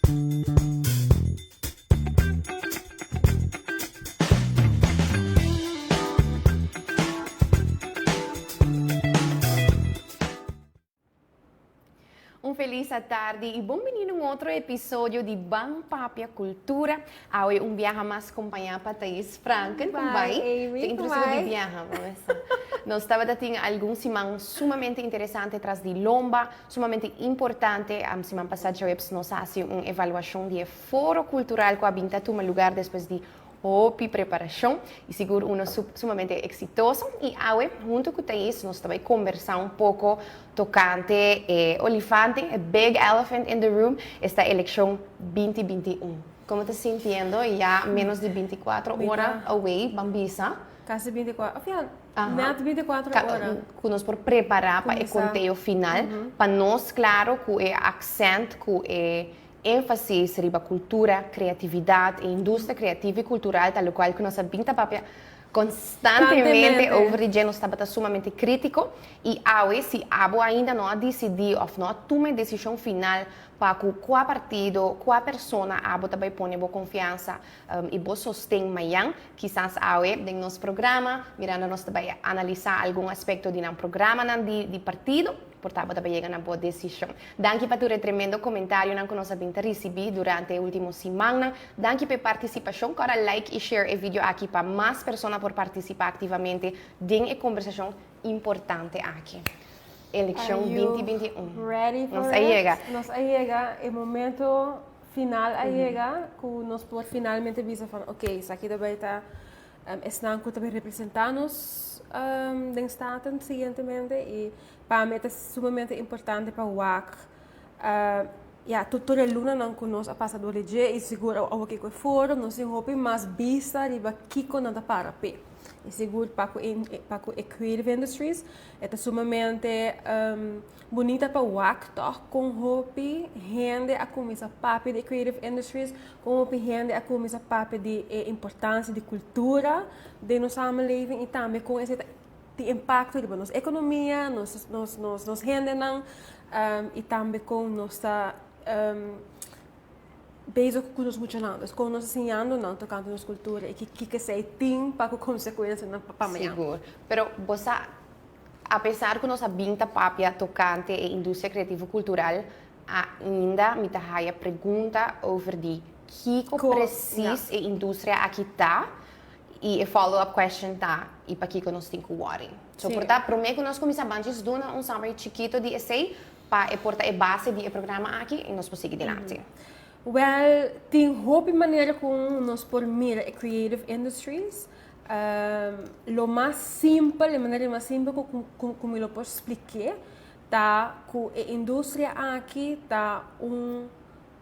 Un felis atardi y bon bini na un otro episodio di Ban Papia Cultura. Awe un biaha mas compaña pa Thais Franken. Con bai? Amy, Te introduci con di bai? biaha, bo Nos tabata tin algun siman sumamente interesante tras di lomba, sumamente importante. Siman pasa djaweps nos a haci un evaluacion di e foro cultural cu a bin ta tuma lugar despues di hopi preparacion y sigur uno sumamente exitoso. Y awe hunto cu Thais nos ta bay combersa un poco tocante e olifante, e big elephant in the room, esta eleccion 2021. Como ta sintiendo ya menos di 24 ora away, ban bisa? Casi 24, of ja, net 24 ora. Cu nos por prepara pa e conteo final, pa nos claro cu e accent, cu e énfasis riba kultura, kreatividat e industria kreativo i kultural ta lokual ku nos a bin ta papia konstantemente over di dje. Nos tabata sumamente krítiko i awe si abo ainda no a disidí òf no a tuma e desishon final pa ku kua partido, kua persona abo ta bai pone bo konfiansa i bo sosten mayan, kisas awe den nos programa mirando nos ta bai analisá algun aspekto di nan programanan di partido. Por tabata pa yega na bo desishon. Danki pa tur e tremendo komentarionan ku nos a bin ta risibí durante e último simannan. Danki pa e partisipashon. Kòrda like i share e video aki pa mas persona por partisipá aktivamente den e kombersashon importante aki. Elekshon Are you 2021. ready for Nos a it? yega. Nos a yega. E momento final a yega ku nos por finalmente bisa van oké, esaki ta bai ta Esnan ku ta bin representá nos den Staten siguientemente i pa mi ta sumamente importante pa wak ya tur e lunanan ku nos a pasa dor di dje i sigur awor ku e foro nos tin hopi mas bista riba kiko nan ta para p'e i sigur pa ku pa ku e creative industries e ta sumamente bunita pa wak tòg kon hopi hende a kuminsá papia di e creative industries. Kon hopi hende a kuminsá papia di e importansia di kultura den nos samenleving i tambe kon esei ta tin impakto riba nos ekonomia, nos nos nos nos hendenan i tambe kon nos ta bezig ku nos muchanan. Dus kon nos ta siñando nan tokante nos kultura i kiko esei tin pa ku konsekuensianan pa mañana. Sigur. Pero bo sa, apesar ku nos a bin ta papia tokante e industria kreativo kultural, Ainda mi ta haya pregunta over di kiko precies e industria aki ta y e follow up question ta y pakiko nos tin cu worry. So por ta prome cu nos cuminsa ban djis duna un summary chikito di esey pa e por ta e base di e programa aki y nos por sigui dilanti. Wel, tin hopi manera con nos por mira e creative industries. Lo mas simpel, e manera mas simpel cu mi lo por spliké ta ku e industria aki ta un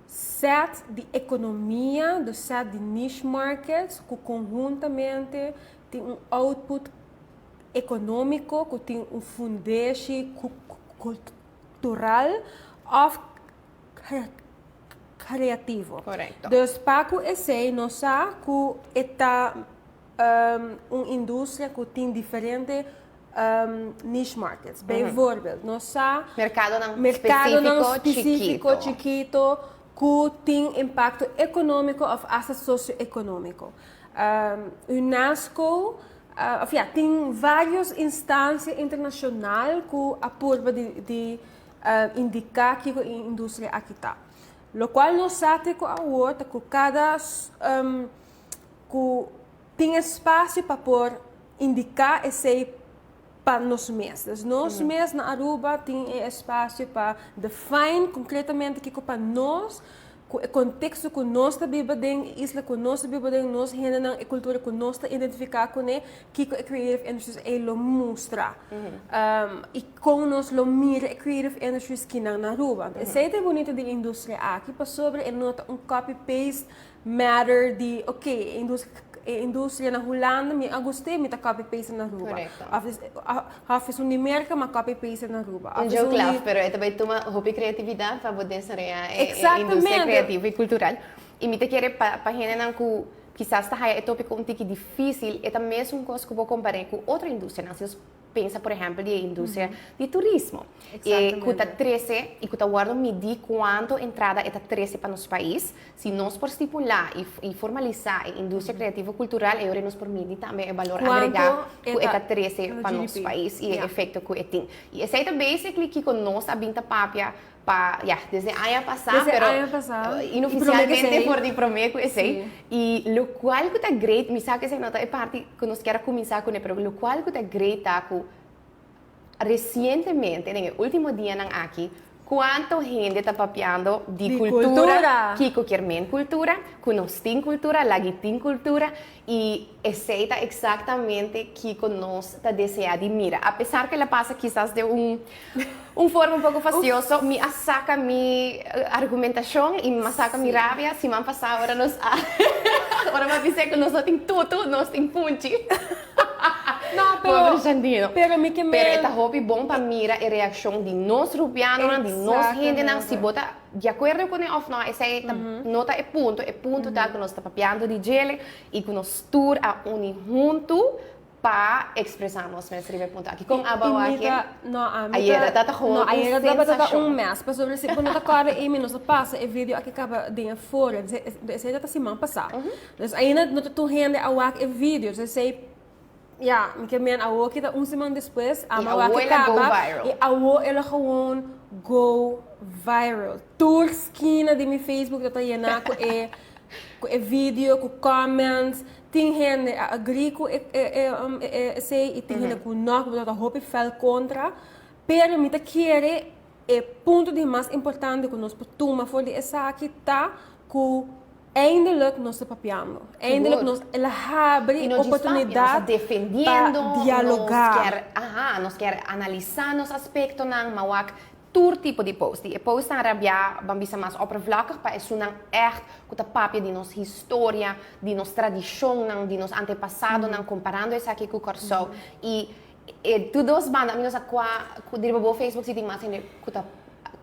set di ekonomia, dus set di niche markets ku konhuntamente tin un output ekonómiko ku tin un fundeshi kultural òf kreativo. Dus pa ku esei nos sa ku e ta un industria ku tin diferente niche markets. Bijvoorbeeld, nos sa Mercadonan mercadonan specífico specífico chikito. chikito ku tin impacto económico of hasta socioeconómico. UNESCO, of ja, tin varios instancia internacional ku a purba di di indica kiko e industria aki ta. Locual nos sa te ku awor ta ku kada ku tin espacio pa por indica esey pa nos mes. Dus nos mes na Aruba tin e espacio pa define concretamente kico pa nos, cu e contexto cu nos ta biba den, e isla cu nos ta biba den, nos hendenan, e cultura cu nos ta identifica cune, kico e creative industries ey lo mustra. Y con nos lo mira e creative industries kinan na Aruba. Esey ta e bunita di e industria aki pasobra e no ta un copy-paste matter di ok e industria e industria na Hulanda mi a gust'é mi ta copy paste na Aruba. Correcto. Of is of esun di Merca mi a copy paste na Aruba. Un Of esun joke di laf pero e ta bay tuma hopi creatividad pa bo desaroya e industria Exactamente. creativo y cultural. Y mi ta kere pa pa hendenan cu kisas ta haya e topico un tiki dificil e ta mesun cos cu bo compare cu otro industrianan. Si nos. Pensa por ehempel di e industria di turismo. E ku ta trese i ku ta wòrdu midí kuantu entrada e ta trese pa nos pais. Si nos por stipulá i formalisá e industria kreativo kultural, e ora nos por midi tambe e balor agregá ku e ta trese pa nos pais i e efekto ku e tin. I esei ta basically kiko nos a bin ta papia pa, ya, desde aña pasá, pero inofisialmente for di promé ku esei. I lokual ku ta great, mi sa ku esei no ta e parti ku nos kier a kuminsá kuné, pero lokual ku ta great ta ku Resientemente, den e ultimo dianan aki, cuanto hende ta papiando di cultura, kico kier men cultura, cu nos tin cultura, lagi tin cultura, y esey ta exactamente kico nos ta desea di mira. A pesar cu el a pasa kisas den un un forma un poco fastioso, mi a saca mi argumentacion y mi a saca mi rabia siman pasa ora nos a ora mi a bisa cu nos no tin tutu, nos tin punchi. No, pero, Pobre Jandino. Pero mi ke Pero e ta hopi bon pa mira e reakshon di nos rubianonan, di nos hendenan, si bo ta di akuerdo kuné òf no, esei ta no ta e punto. E punto ta ku nos ta papiando di djele i ku nos tur a uni huntu pa ekspresá nos mes riba e punto aki. Kon abo I mi aki? ta, no, ami ta, Ayera ta ta no, gewoon un ayera tabata ta sensashon. un mes, pasobra si bo no ta kòrda Amy, nos a pasa e video aki kaba den e foro, esei ta ta siman pasá. Dus ainda no ta tur hende a wak e video, dus esei, ya, mi ke men awo kita un siman despues, I ama wak awo e el a go kaba, viral. i awo el a gewoon go viral. Tur skina di mi Facebook ta ta yená ku e ku e video, ku comments, tin hende a agree ku e e e esei i tin hende ku no, ku ta hopi fel kontra, pero mi ta kere e punto di mas importante ku nos por tuma for di esaki ta ku Eindelijk nos ta papiando. Eindelijk nos el a habri oportunidad pa dialoga. Nos kier, aha, nos kier analisa nos aspectonan, ma wak tur tipo di post. Di e postnan rabia, ban bisa mas oppervlakkig, pa esunnan echt cu ta papia di nos historia, di nos tradicionnan, di nos antepasadonan, comparando esaki cu Corsou. Y E tur dos banda, mi no sa kua, ku di riba bo Facebook si tin mas hende ku ta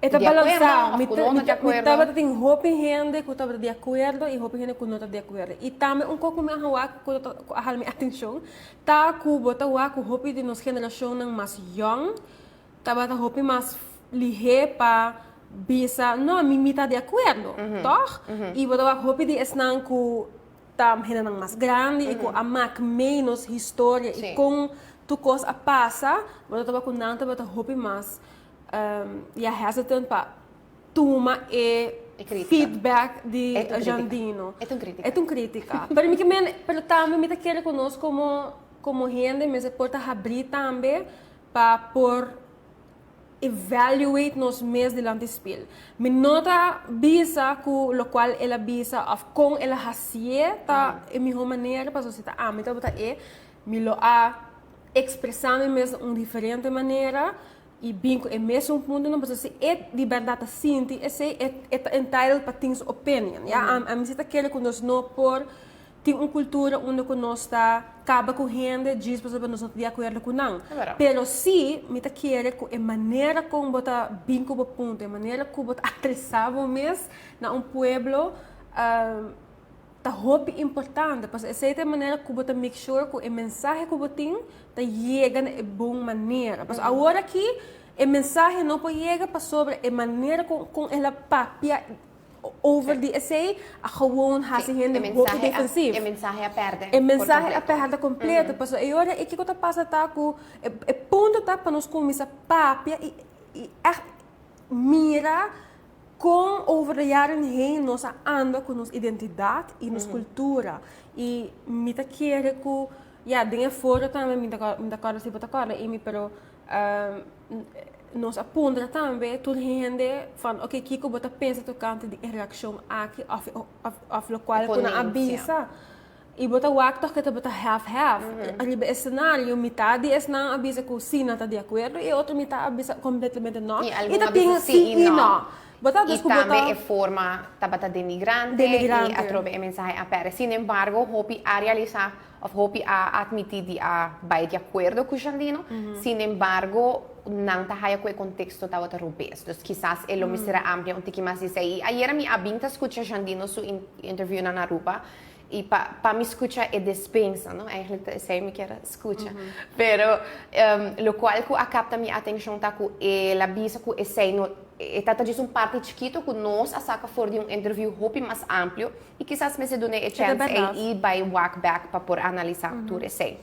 E ta di akuerdo balansá. òf Mi ku ta, no mi ta di ta, mi akuerdo. tabata tin hopi hende ku tabata di akuerdo i hopi hende ku no ta di akuerdo. I tambe un kos ku mi a wak ku ta ku a hala mi atenshon ta ku bo ta wak ku hopi di nos generashonnan mas yòn tabata hopi mas lihé pa bisa, no, mi mi ta di akuerdo, tòg? I bo ta wak hopi di esnan ku ta hendenan mas grandi i ku a mak mee nos historia i kon tur kos a pasa, bo ta topa ku nan tabata hopi mas ya hesitant pa tuma e feedback di Jandino. E ta un kritika. E ta un kritika. Pero mi ke men, pero tambe mi ta kere ku nos komo komo hende mester por ta habrí tambe pa por evaluate nos mes dilanti spil. Mi no ta bisa ku lokual el a bisa òf kon el a hasié ta e mihó manera, pasobra si ta ami tabata e, mi lo a ekspresá mi mes na un diferente manera i bin ku e mesun puntonan, pasobra si e di bèrdat ta sinti esei, e ta entitled pa tin su opinion, ya. Ami si ta kere ku nos no por Tin un kultura unda ku nos ta kaba ku hende djis pasobra nos no ta di akuerdo ku nan. Pero si mi ta kere ku e manera kon bo ta bin ku bo punto, e manera ku bo ta adresá bo mes na un pueblo ta hopi importante. Pasobra esei ta e manera ku bo ta make sure ku e mensahe ku bo tin ta yega na e bon manera. Pasobra awor aki e mensahe no por yega pasobra e manera kon el a papia Over di esei a gewoon hasi hende hopi defensief. E mensahe a perde. E mensahe a perde completo. Pasobra e ora ei kiko ta pasa ta ku e punto ta pa nos kuminsá papia i i ègt mira kon over de jaren heen nos a anda ku nos identidat i nos kultura. I mi ta kere ku ya den e foro tambe mi ta mi ta kòrda si bo ta kòrda Amy pero Nos a puntra tambe tur hende van oke kiko bo ta pensa tokante di e reakshon aki òf òf lokual ku nan a bisa. I bo ta wak tòg ke tabata half half. Riba e senario mitad di esnan a bisa ku si nan ta di akuerdo i e otro mitad a bisa kompletamente no. I ta tin si i no. Bo ta I tambe e forma tabata denigrante i atrobe e mensahe a pèrdè. Sinembargo hopi a realisá Of hopi a admiti di a bai di akuerdo ku Jandino, sinembargo nan ta haya ku e konteksto tabata robes. Dus kisas e lo mester a amplia un tiki mas di esei. I ayera mi a bin ta skucha Jandino su interviewnan na Aruba. Y pa mi scucha e despensa, no? Eigenlijk esey mi kier scucha. Pero locual cu a capta mi atencion ta cu el a bisa cu esey no e ta djis un parti chikito cu nos a saca for di un interview hopi mas amplio y kisas mester duna e chance ey y bay wak back pa por analisa tur esey.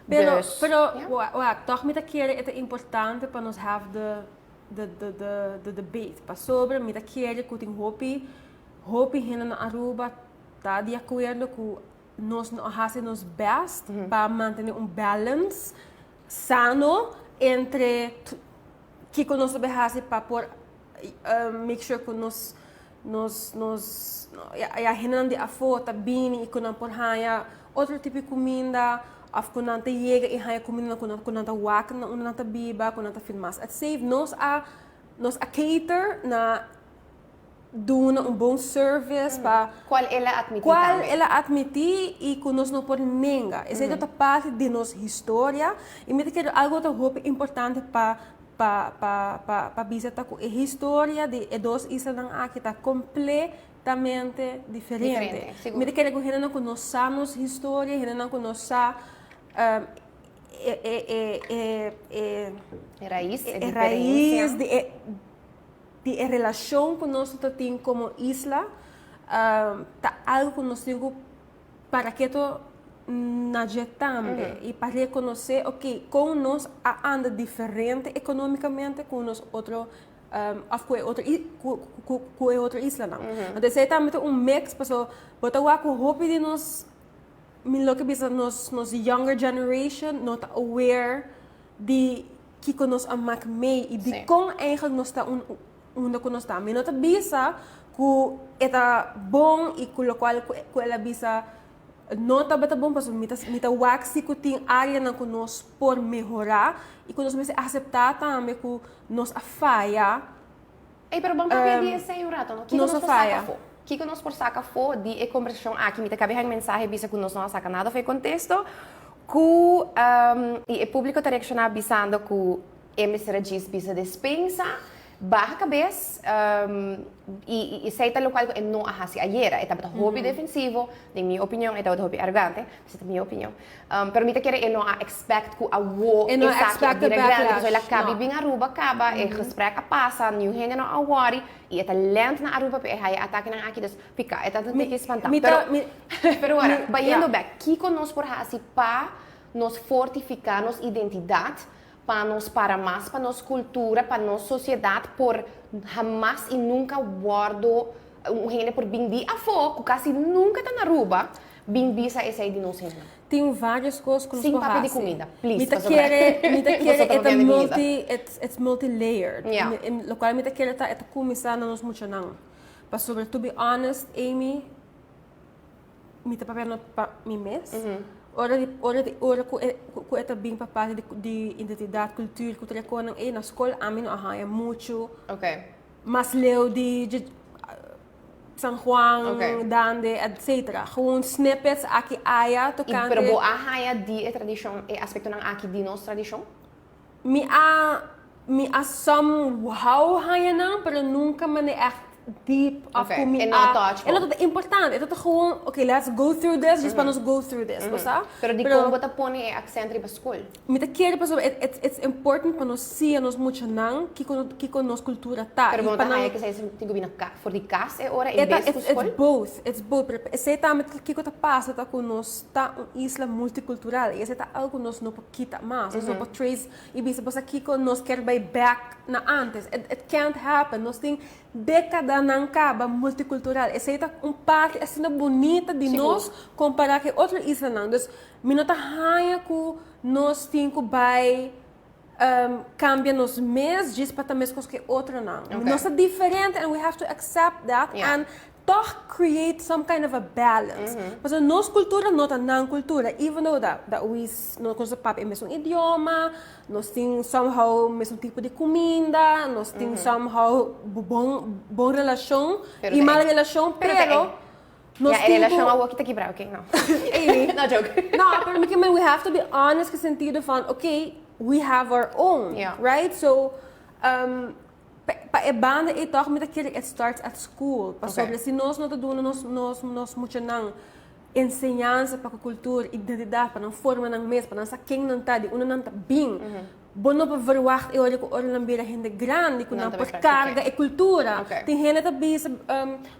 Pero, Dus, pero, ja. Wak, toch mi ta kere e ta importante pa nos have the debate. Pasobra mi ta kere cu tin hopi, hopi hende na Aruba ta di acuerdo cu nos no a haci nos best pa mantene un balance sano entre kico nos ta haci pa por make sure cu nos, ja, hendenan di afo ta bini y cu nan por haya otro tipo di cuminda of cu nan ta yega y haya cuminda cu nan ta wak na unda nan ta biba, cu nan ta feel mas at safe. Nos a cater na duna un bon service pa Cual el a admiti cual tambe. El a admiti y cu nos no por nenga. Esey ta parti di nos historia y mi ta kere algo ta hopi importante pa bisa ta cu e historia di e dos islanan aki ta completamente diferente. Diferente, sigur. Mi ta kere cu hendenan cu no sa nos historia, hendenan cu no sa e E rais, e e diferencia. Rais di e relacion cu nos tin como isla, ta algo cu nos tin para keto na dje tambe y pa reconoce, ok, con nos a anda diferente economicamente cu nos otro of cu e otro islanan. Anto, esey tambe ta un mix, paso bo ta wak cu hopi di nos, mi lo ke bisa nos younger generation no ta aware di kiko nos a mak mee y di con eigenlijk nos ta unda cu nos ta. Mi no ta bisa cu e ta bon y cu locual cu el a bisa no tabata bon, pasobra mi ta wak si cu tin areanan cu nos por mehora y cu nos mester acepta tambe cu nos a faya. Ei, pero ban papia di esey un rato, no? Kiko Nos nos a por saca faya. afo? Kiko nos por saca afo di e conversacion aki? Mi ta caba di mensahe bisa cu nos no a saca nada for di contexto. Cu y e publico ta reacciona bisando cu e mester a djis bisa despensa, baha cabes y esey ta locual cu e no a haci ayera. E tabata hopi defensivo, den mi opinion, e tabata hopi arrogante. Esey ta mi opinion. Pero mi ta kere e no a expect cu awo E no a esaki expect the bira grande. backlash. Pasobra el a caba No. bin Aruba caba, e gesprek a pasa, niun hende no a worry, y e ta lent na Aruba pe e haya atakenan aki, dus pica, e ta tiki spanta. Mi Pero, pero ora, bayendo back, kiko nos por hasi pa nos fortifica nos identidad, pa nos para mas pa nos cultura, pa nos sociedad por hamas y nunca wordo un hende por bin di afo, cu casi nunca ta na Aruba, bin bisa esey di nos hende? Tin varios cos cu nos Sin por papia di hasi. cuminda, please. Mi ta pasobra kere, mi ta kere, Nos ta e ta papiando di cuminda. it's multi-layered. Locual mi ta kere ta, e ta cuminsa na nos muchanan. Pasobra, to be honest, Amy, mi ta papiando pa mi mes. Ora cu e ta bin pa parti di identidad, cultura, cu tur conan e na scol, ami no a haya mucho mas leu di San Juan, Dande, etc. Gewoon snippets aki aya E, tocante. pero bo a haya di e tradicion, e aspectonan aki di nos tradicion? Mi a somehow haya nan, pero nunca mane echt deep of ku mi E no a touch E no ta importante, e ta gewoon, okay, let's go through this, just pa nos go through this, mm -hmm. Pero di con bo ta pone e accent riba school? Mi ta kere pasobra it's important pa nos siña nos muchanan kiko nos cultura ta. Pero E bo pa ta nan haya cu esey tin cu bin for di cas e ora E en ta, bes ku it's school? it's both. Pero esey tambe kiko ta pasa ta cu nos ta un isla multicultural. Y esey ta algo cu nos no por kita mas. Nos no por trace y bisa bosa kiko nos kier bay back na antes. It can't happen. Nos tin decadanan caba multicultural. Esey ta un parti asina bunita di nos compara cu otro islanan. Dus mi no ta haya cu nos tin cu bay cambia nos mes djis pa ta mescos cu otronan. Nos ta diferente and we have to accept that and toch create some kind of a balance. Pasobra nos cultura no ta nan cultura, even though that we nos ta papia e mesun idioma, nos tin somehow mesun tipo di cuminda, nos tin somehow bon relacion Pero y ta mal relacion, pero pero nos Ja, e tin relacion cu awo aki ta kibra, ok? No. Amy. No joke. No, pero mi we have to be honest cu sentido van, okay, we have our own, right? So, pa e banda e toch mi ta kere it starts at school. Pasobra si nos no ta duna nos muchanan enseñansa pa ku kultura, identidat, pa nan forma nan mes, pa nan sa ken nan ta, di unda nan ta bin. Bo no por verwacht e ora ku ora nan bira hende grandi ku nan por karga e kultura. Tin hende ta bisa, mi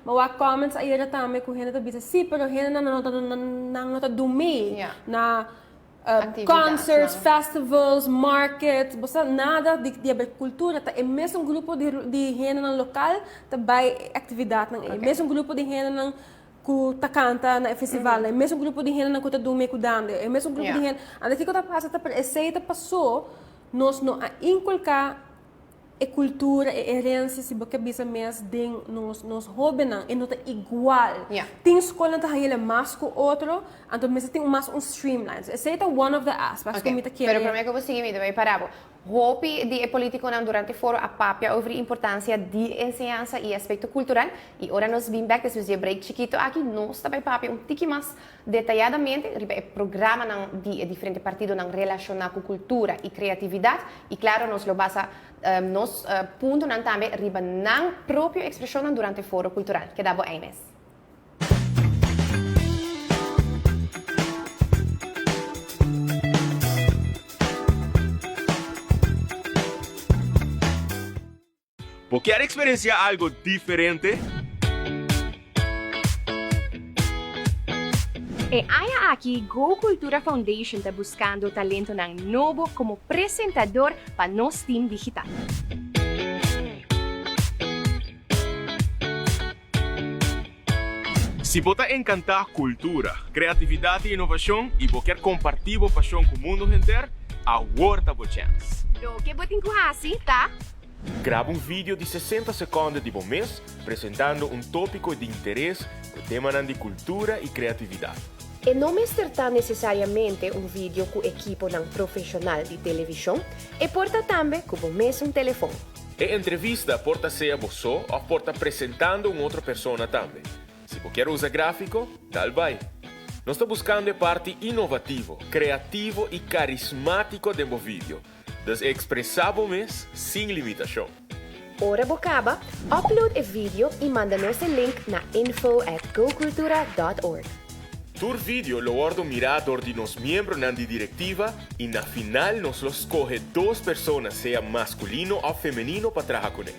a wak comments ayera tambe ku hende ta bisa, si, pero hendenan nan no ta nan no ta dumi na concerts, festivals, markets, bo sa nada di di haber kultura. Ta e mesun grupo di di hendenan lokal ta bai e aktividatnan ei. E mesun grupo di hendenan ku ta kanta na e festivalnan, e mesun grupo di hendenan ku ta dumi ku dande, e mesun grupo di hende. Anto kiko ta pasa ta per esei ta pasó nos no a inkulká e kultura, e herensia si bo ke bisa mes den nos nos hóbennan, e no ta igual. Tin skolnan ta haña mas ku otro, anto mester tin mas un streamline. So esei ta one of the aspects ku mi ta kere. Pero promé ku bo sigui mi ta bai para bo. Hopi di e politiconan durante e foro a papia over e importancia di enseñansa y aspecto cultural y ora nos bin bek despues di e break chikito aki nos ta bay papia un tiki mas detayadamente riba e programanan di e diferente partidonan relaciona cu cultura y creatividad y claro nos lo basa nos puntonan tambe riba nan propio expresionnan durante e foro cultural. Keda bo ei mes. Bo kier experiencia algo diferente? E aña aki Go Cultura Foundation ta buscando talentonan nobo como presentador pa nos team digital. Si bo ta encantá cultura, creatividad y innovacion y bo kier compartí bo pasion cu mundo henter, awor ta bo chens! Loke bo tin cu haci ta. Graba un video di 60 seconde di bo mes presentando un topico di interes cu temanan di cultura y creatividad. E no mester ta necesariamente un video cu ekiponan profesional di television, e por ta tambe cu bo mesun telefon. E entrevista por ta sea bo so òf por ta presentando un otro persona tambe. Si bo kier usa gráfiko, dal bai. Nos ta buskando e parti inovativo, kreativo i karismátiko den bo video, dus ekspresá bo mes sin limitashon. Ora bo kaba, upload e video i manda nos e link na info at gocultura dot org. Tur video lo wòrdu mirá dor di nos miembronan di direktiva i na final nos lo skohe dos persona sea maskulino òf femenino pa traha kuné.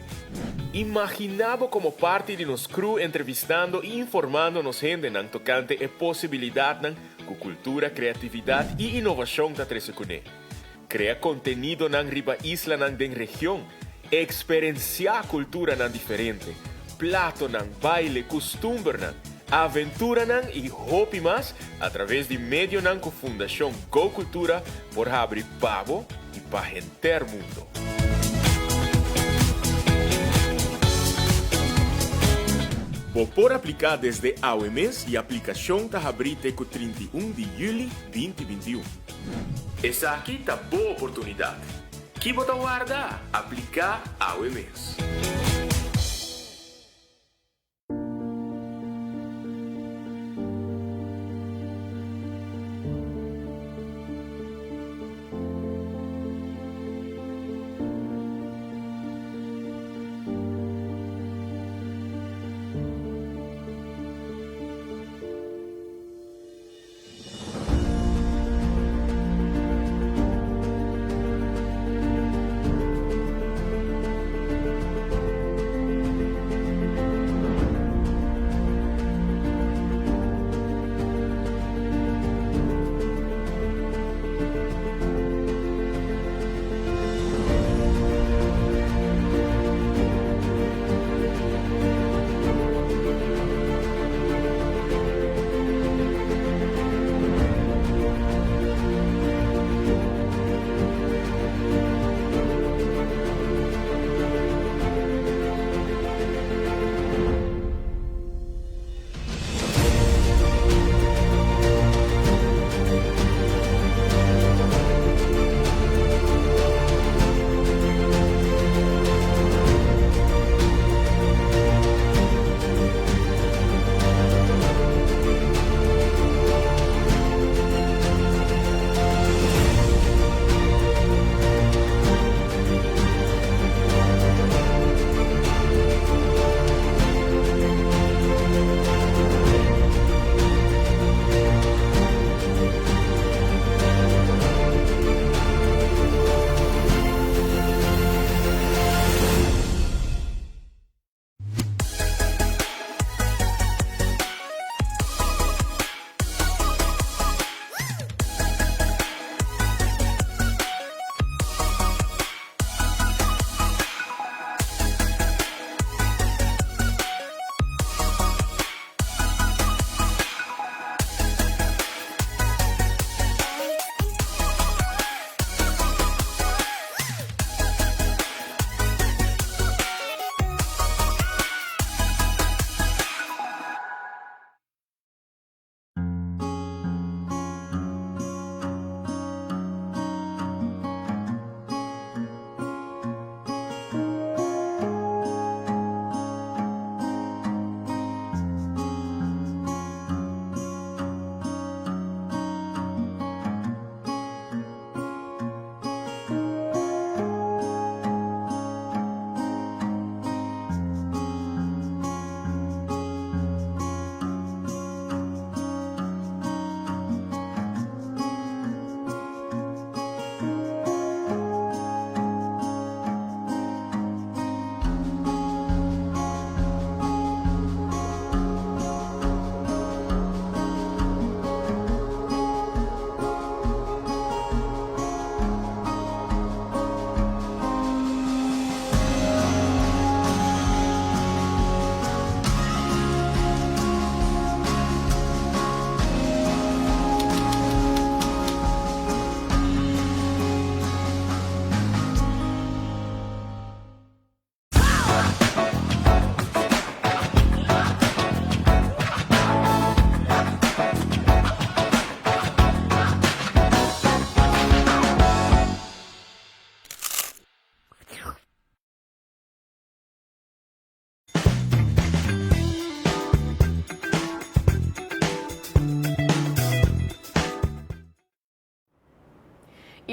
Imaginá bo komo parti di nos crew entrevistando i informando nos hendenan tokante e posibilidatnan ku kultura, kreatividat i inovashon ta trese kuné. Krea kontenidonan riba islanan den region, eksperensiá kulturanan diferente, platonan, baile, kustumbernan, aventuranan i hopi mas atraves di medionan ku Fundashon Go Kultura por habri pa bo i pa henter mundo. Bo por apliká desde awe mes i aplikashon ta habrí te ku 31 di yüli 2021. Esaki ta bo oportunidat. Ki bo ta warda? Apliká awe mes!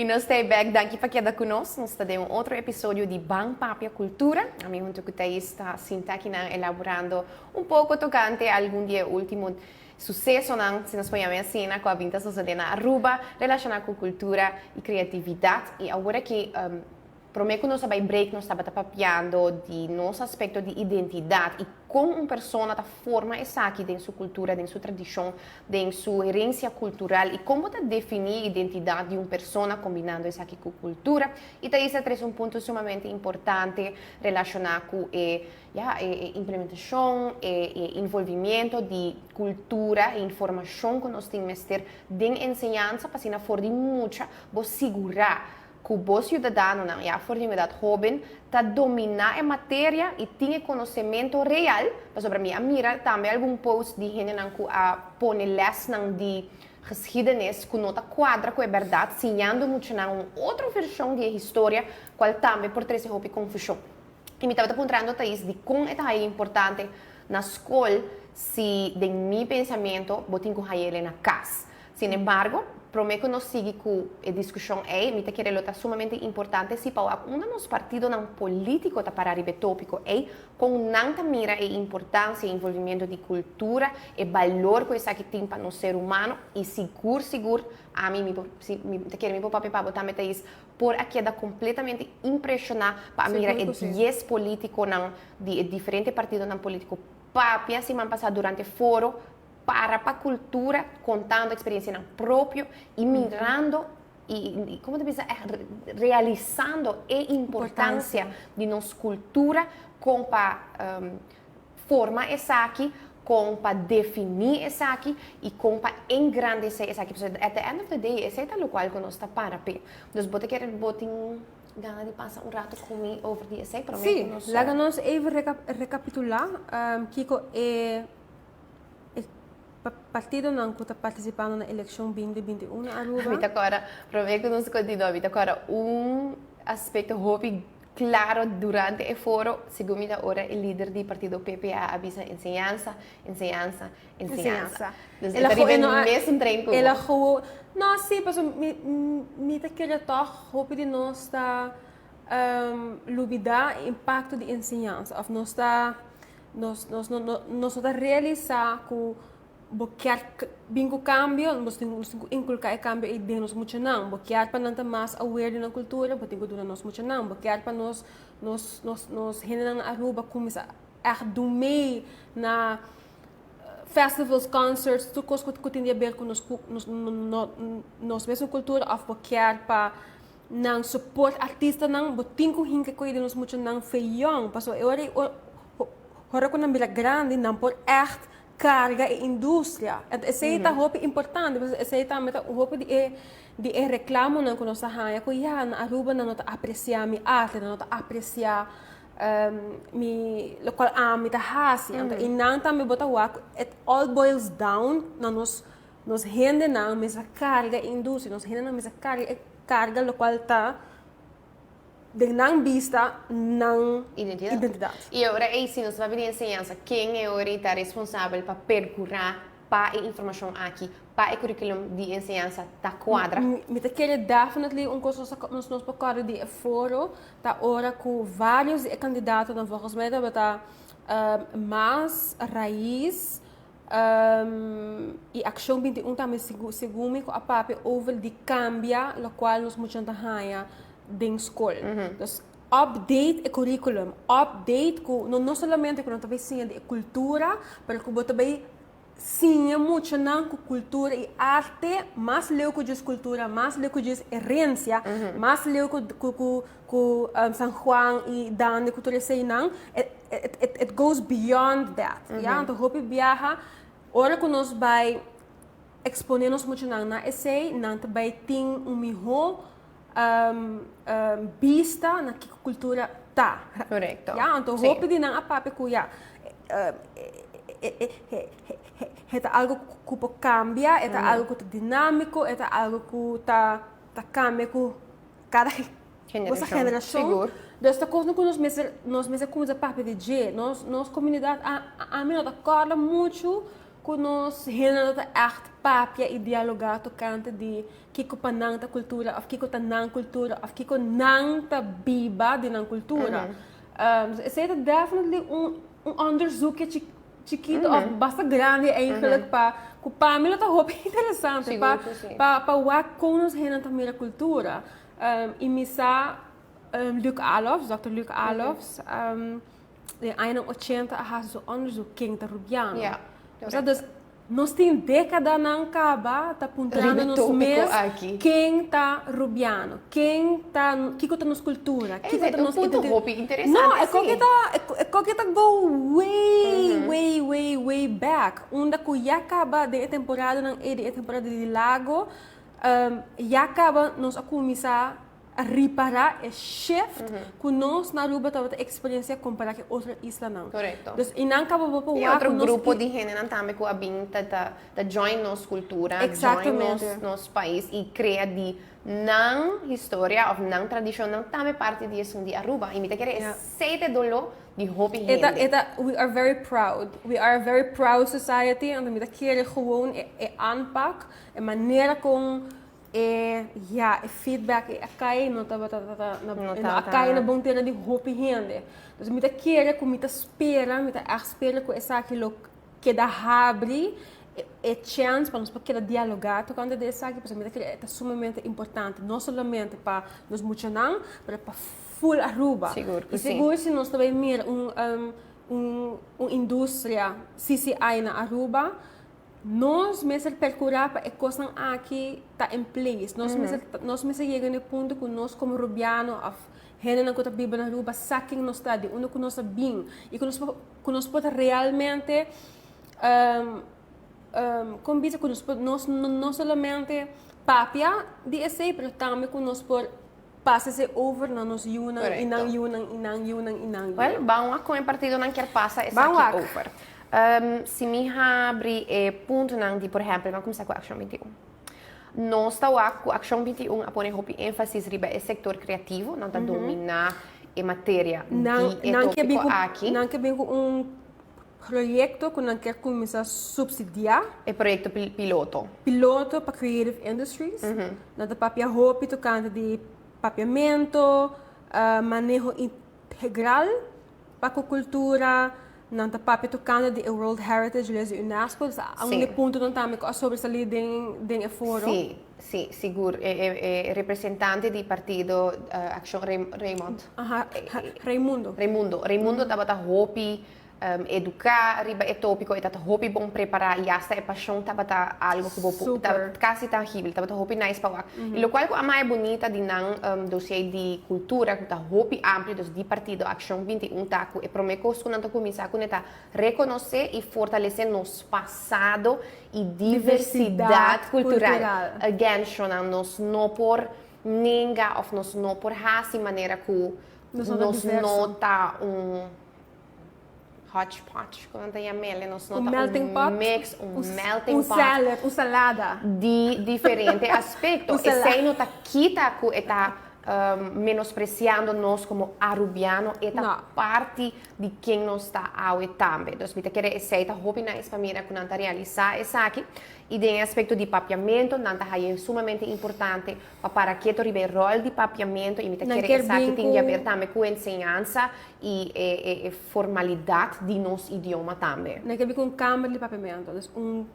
Y nos ta back, danki pa keda cu nos. Nos ta den un otro episodio di Ban Papia Cultura. Ami hunto cu Thais ta sinta aki nan elaborando un poco tocante algun di e ultimo sucesonan, si nos por yama asina, cu a bin ta sucede na Aruba relaciona cu cultura y creatividad. Y awor aki, prome cu nos a bay break, nos tabata papiando di nos aspecto di identidad y con un persona ta forma esaki den su cultura, den su tradicion, den su herencia cultural y con bo ta defini identidad di un persona combinando esaki cu cultura. Y Thais a trece un punto sumamente importante relaciona cu e, ja, e implementacion, e envolvimento di cultura e informacion cu nos tin mester den enseñansa pa asina for di mucha bo sigura cu bo ciudadanonan, ya for di un edad hoben, ta domina e materia y tin e conocemento real, pasobra mi a mira tambe algun post di hendenan cu a pone lesnan di geschiedenis cu no ta cuadra cu e berdad, siñando muchanan un otro version di e historia, cual tambe por trece hopi confusion. Y mi tabata puntrando Thais di con e ta haya importante na scol si den mi pensamento bo tin cu hayele na cas. Sin embargo, prome cu nos sigui cu e discusion ey, mi ta kere lo ta sumamente importante si pa wak unda nos partidonan politico ta para riba e topico ey, con nan ta mira e importancia e envolvimento di cultura, e balor cu esaki tin pa nos ser humano y sigur sigur ami mi por si mi ta kere mi por papia pa bo tambe Thais por a keda completamente impresiona pa a mira e dies politiconan di e diferente partidonan politico papia siman pasa durante foro para pa cultura contando experiencianan propio y mirando y, como ta bisa, realisando e importancia di nos cultura con pa forma esaki, con pa defini esaki y con pa engrandece esaki. Pasobra at the end of the day esey ta locual cu nos ta para p'e. Dus bo ta kere bo tin gana di pasa un rato cu mi over di esey? Prome Sí, cu nos. Laga nos even recapitula kico e partidonan cu ta participando na eleccion 2021 na Aruba. Mi ta corda, prome cu nos continua, mi ta corda un aspecto hopi claro durante e foro, segun mi ta ora e lider di partido PPA a bisa enseñansa, enseñansa, enseñansa. Dus e ta riba e mesun trein cu bo. No, si, pasobra mi ta kere toch hopi di nos ta lubida e impacto di enseñansa of nos ta Nos nos no nos no ta realisa ku bo kier bin ku kambio, nos tin nos tin ku inkulká e kambio ei den nos muchanan. Bo kier pa nan ta mas aware di nan kultura, bo tin ku duna nos muchanan. Bo kier pa nos nos nos nos hendenan na Aruba kuminsá ègt dun mee na festivals, concerts, tur kos ku tin di aber ku nos nos nos mesun kultura òf bo kier pa Nan support artistanan, bo tin ku hinka koe di nos muchanan fe yong, pasobra e ora ei ora ku nan bira grandi nan por ègt karga e industria. Enton esei ta hopi importante, pasobra esei tambe ta hopi di e di e reklamonan ku nos ta haña ku ya na Aruba nan no ta apresiá mi arte, nan no ta apresiá mi lokual ami ta hasi. Anto einan tambe bo ta wak it all boils down na nos Nos hendenan mester carga e industria, nos hendenan mester carga e carga locual ta den nan bista nan Identidad. identidad. Y ora ey si nos ta papia di enseñansa, ken e ora ey ta responsabel pa percura pa e informacion aki, pa e curriculum di enseñansa ta cuadra? Mi ta kere definitely un cos nos nos nos por corda di e foro ta ora cu varios di e candidatonan volgens mij tabata mas raiz I Akshon 21 tambe segun mi ku a papia over di kambia lokual nos muchanan ta haña den skol. Dus update e curriculum, update ku no no solamente ku nan ta bai siña di e kultura, pero ku bo ta bai siña muchanan ku kultura i arte mas leu ku djis kultura, mas leu ku djis herensia, mas leu ku ku ku San Juan i Dande ku tur eseinan. It goes beyond that. Ya, anto hopi biaha ora ku nos bai eksponé nos muchanan na esei, nan ta bai tin un mihó bista na kiko kultura ta. Korekto. Ya, anto hopi di nan a papia ku ya e ta algu ku por kambia, e ta algu ku ta dinámiko, e ta algu ku ta kambia ku kada Generashon. Generashon. Sigur. Dus ta kosnan ku nos mester nos mester kuminsá papia di dje. Nos nos komunidat a ami no ta kòrda muchu. ku nos hendenan ta ègt papia i dialogá tokante di kiko pa nan ta kultura òf kiko ta nan kultura òf kiko nan ta biba di nan kultura. Esei ta definitely un un onderzoekje chikito òf basta grandi eigenlijk pa ku pa mi lo ta hopi interesante pa pa pa wak kon nos hendenan ta mira kultura. I mi sa Luc Alofs, dòkter Luc Alofs, den añanan ochenta a hasi su onderzoek ken ta Rubiano. Osea dus nos tin dékadanan kaba ta puntrando nos mes ken ta Rubiano, ken ta, kiko ta nos kultura, kiko ta nos identidat. No, e koki ta, e koki ta go way, way, way, way back, unda ku ya kaba den e temporadanan ei, den e temporada di Lago, ya kaba nos a kuminsá ripará e shift ku nos na Aruba tabata eksperensiá kompará ku e otro islanan. Korekto. Dus i nan kaba bo por I wak otro ku nos grupo di hendenan tambe ku a bin ta ta ta join nos kultura, join nos Eksaktamente. nos pais i krea di nan historia òf nan tradishonnan tambe parti di esun di Aruba. I mi ta kere Ja. esei ta e doló di hopi E ta hende. e ta we are very proud. We are a very proud society anto mi ta kere gewoon e e aanpak, e manera kon E ya, e feedback e a kai no tabata ta na No e no a tabata. kai na bon tera di hopi hende. Dus mi ta kere ku mi ta spera, mi ta ègt spera ku esaki lo keda habri e e chèns pa nos por keda dialogá tokante di esaki, pasobra mi ta kere e ta sumamente importante, no solamente pa nos muchanan, pero pa ful Aruba. Sigur ku I si. sigur si nos ta bai mira un un un industria CCI na Aruba, Nos mester percura pa e cosnan aki ta in place. Nos mester nos mester yega na e punto cu nos como Rubiano of hendenan cu ta biba na Aruba sa ken nos ta, di unda cu nos a bin y cu nos por cu nos por ta realmente con bisa cu nos por nos no solamente papia di esey pero tambe cu nos por pasa esey over na nos yunan y nan yunan y nan yunan y nan yunan. Well, ban wak con e partidonan kier pasa esaki over. Si mi habri e puntonan di, por ehempel, ban cuminsa cu Accion 21. Nos ta wak cu Accion 21 a pone hopi enfasis riba e sector creativo, nan ta domina e materia di e topico aki. Nan ke bin cu un proyecto cu nan kier cuminsa subsidia. E proyecto piloto. Piloto pa creative industries. Nan ta papia hopi tocante di papiamento, maneho integral pa cu cultura, nan ta papia tocante di e World Heritage List di UNESCO. Dus a un di puntonan tambe cu a sobresali den den e foro. Si, si, sigur. E representante di partido Accion Raymond. Aha, Raimundo. Raimundo. Raimundo tabata hopi eduká riba e tópiko, e tabata hopi bon prepará i asta e pashon tabata algu ku bo por, tabata kasi tangibel, tabata hopi nice pa wak. I lokual ku a maya bunita di nan dosié di kultura ku ta hopi amplio, dus di partido Akshon 21 ta ku e promé kos ku nan ta kuminsá kuné ta rekonosé i fortalesé nos pasado i diversidat kultural. Again, shonnan, nos no por nenga òf nos no por hasi manera ku nos no ta un Hodgepodge, ku nan ta yam'el, nos no ta un mix, un melting pot, un salad, un salada. Di diferente aspekto. Esei no ta kita ku e ta menospresiando nos komo arubiano, e ta parti di ken nos ta awe tambe. Dus mi ta kere esei ta hopi nice pa mira ku nan ta realisá esaki. I den e aspekto di papiamentu, nan ta haña sumamente importante pa para keto riba e ròl di papiamentu i mi ta kere esaki tin di haber tambe ku enseñansa i e e formalidat di nos idioma tambe. Nan ke bin ku un kamer di papiamentu, dus un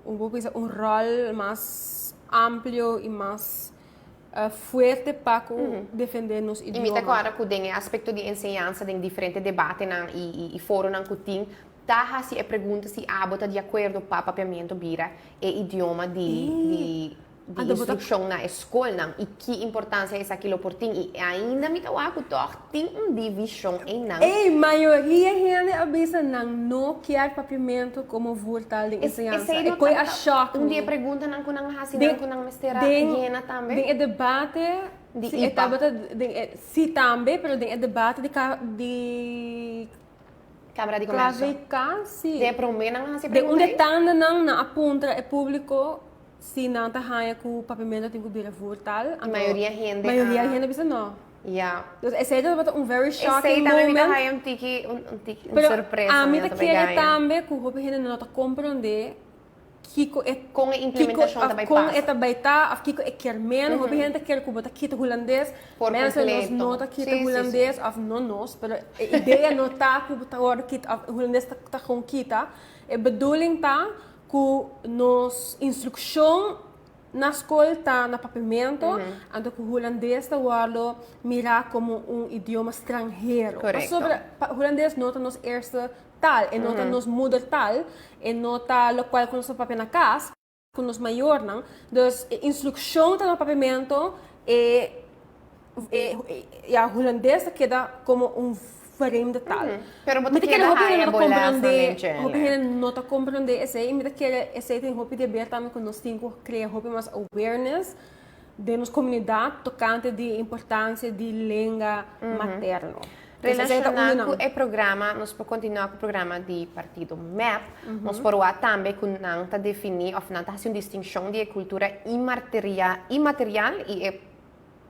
un bo bisa un ròl mas amplio i mas fuerte pa ku defendé nos idioma. I mi ta kòrda ku den e aspekto di enseñansa den diferente debatenan i i foronan ku tin ta hasi e pregunta si abo ta di akuerdo pa papiamentu bira e idioma di di di instrukshon na e skolnan i ki importansia esaki lo por tin i ainda mi ta wak ku tòg tin un divishon einan. Ey, mayoria hende a bisa nan no kier papiamentu komo voertaal den enseñansa. E koe a shock mi. Un di e preguntanan ku nan a hasi nan ku nan mester a yena tambe. Den e debate Di si e ipa. tabata den e si tambe pero den e debate di di Camera di Comercio. KVK si. Den e prome nan a hasi e Den un pregunta di ei? tandanan nan a puntra e publico si nan ta haña ku papiamento tin ku bira voertaal. I mayoria hende a. Mayoria hende a bisa no. Ja. Dus esei tabata un very shocking moment. Esei tambe mi ta haya un tiki, un tiki, un sorpresa. Pero ami ta kere tambe ku hopi hende no ta komprondé kiko e Kon e implementashon ta bai pasa. Kon e ta bai ta òf kiko e kier men. Hopi hende ta kere ku bo ta kita hulandes. Por Mensen nos kompleto. no ta kita hulandes òf no nos, pero e idea no ta ku bo ta wòrdu kita òf hulandes ta gewoon kita. E bedoeling ta ku nos instrukshon Na skol ta na papiamento, anto ku hulandes ta wòrdu mirá komo un idioma stranhero. Korekto. Pasobra hulandes no ta nos eerste taal, e no ta nos moedertaal, e no ta lokual ku nos ta papia na kas ku nos mayornan. Dus e instrukshon ta na papiamento, e ya hulandes ta keda komo un vreemde taal. Pero bo ta Mi ta kere keda hopi hende haya no ta bo lesnan comprende, den djele. hopi hende no ta comprende esei y mi ta kere esei tin hopi di haber tambe cu nos tin cu crea hopi mas awareness den nos comunidad tocante di importancia di lenga materno. Dus esei ta un di Relaciona nan. cu e programa, nos por continua cu programa di partido mep, nos por wak tambe cu nan ta defini of nan ta haci un distincion di e cultura inmaterial y e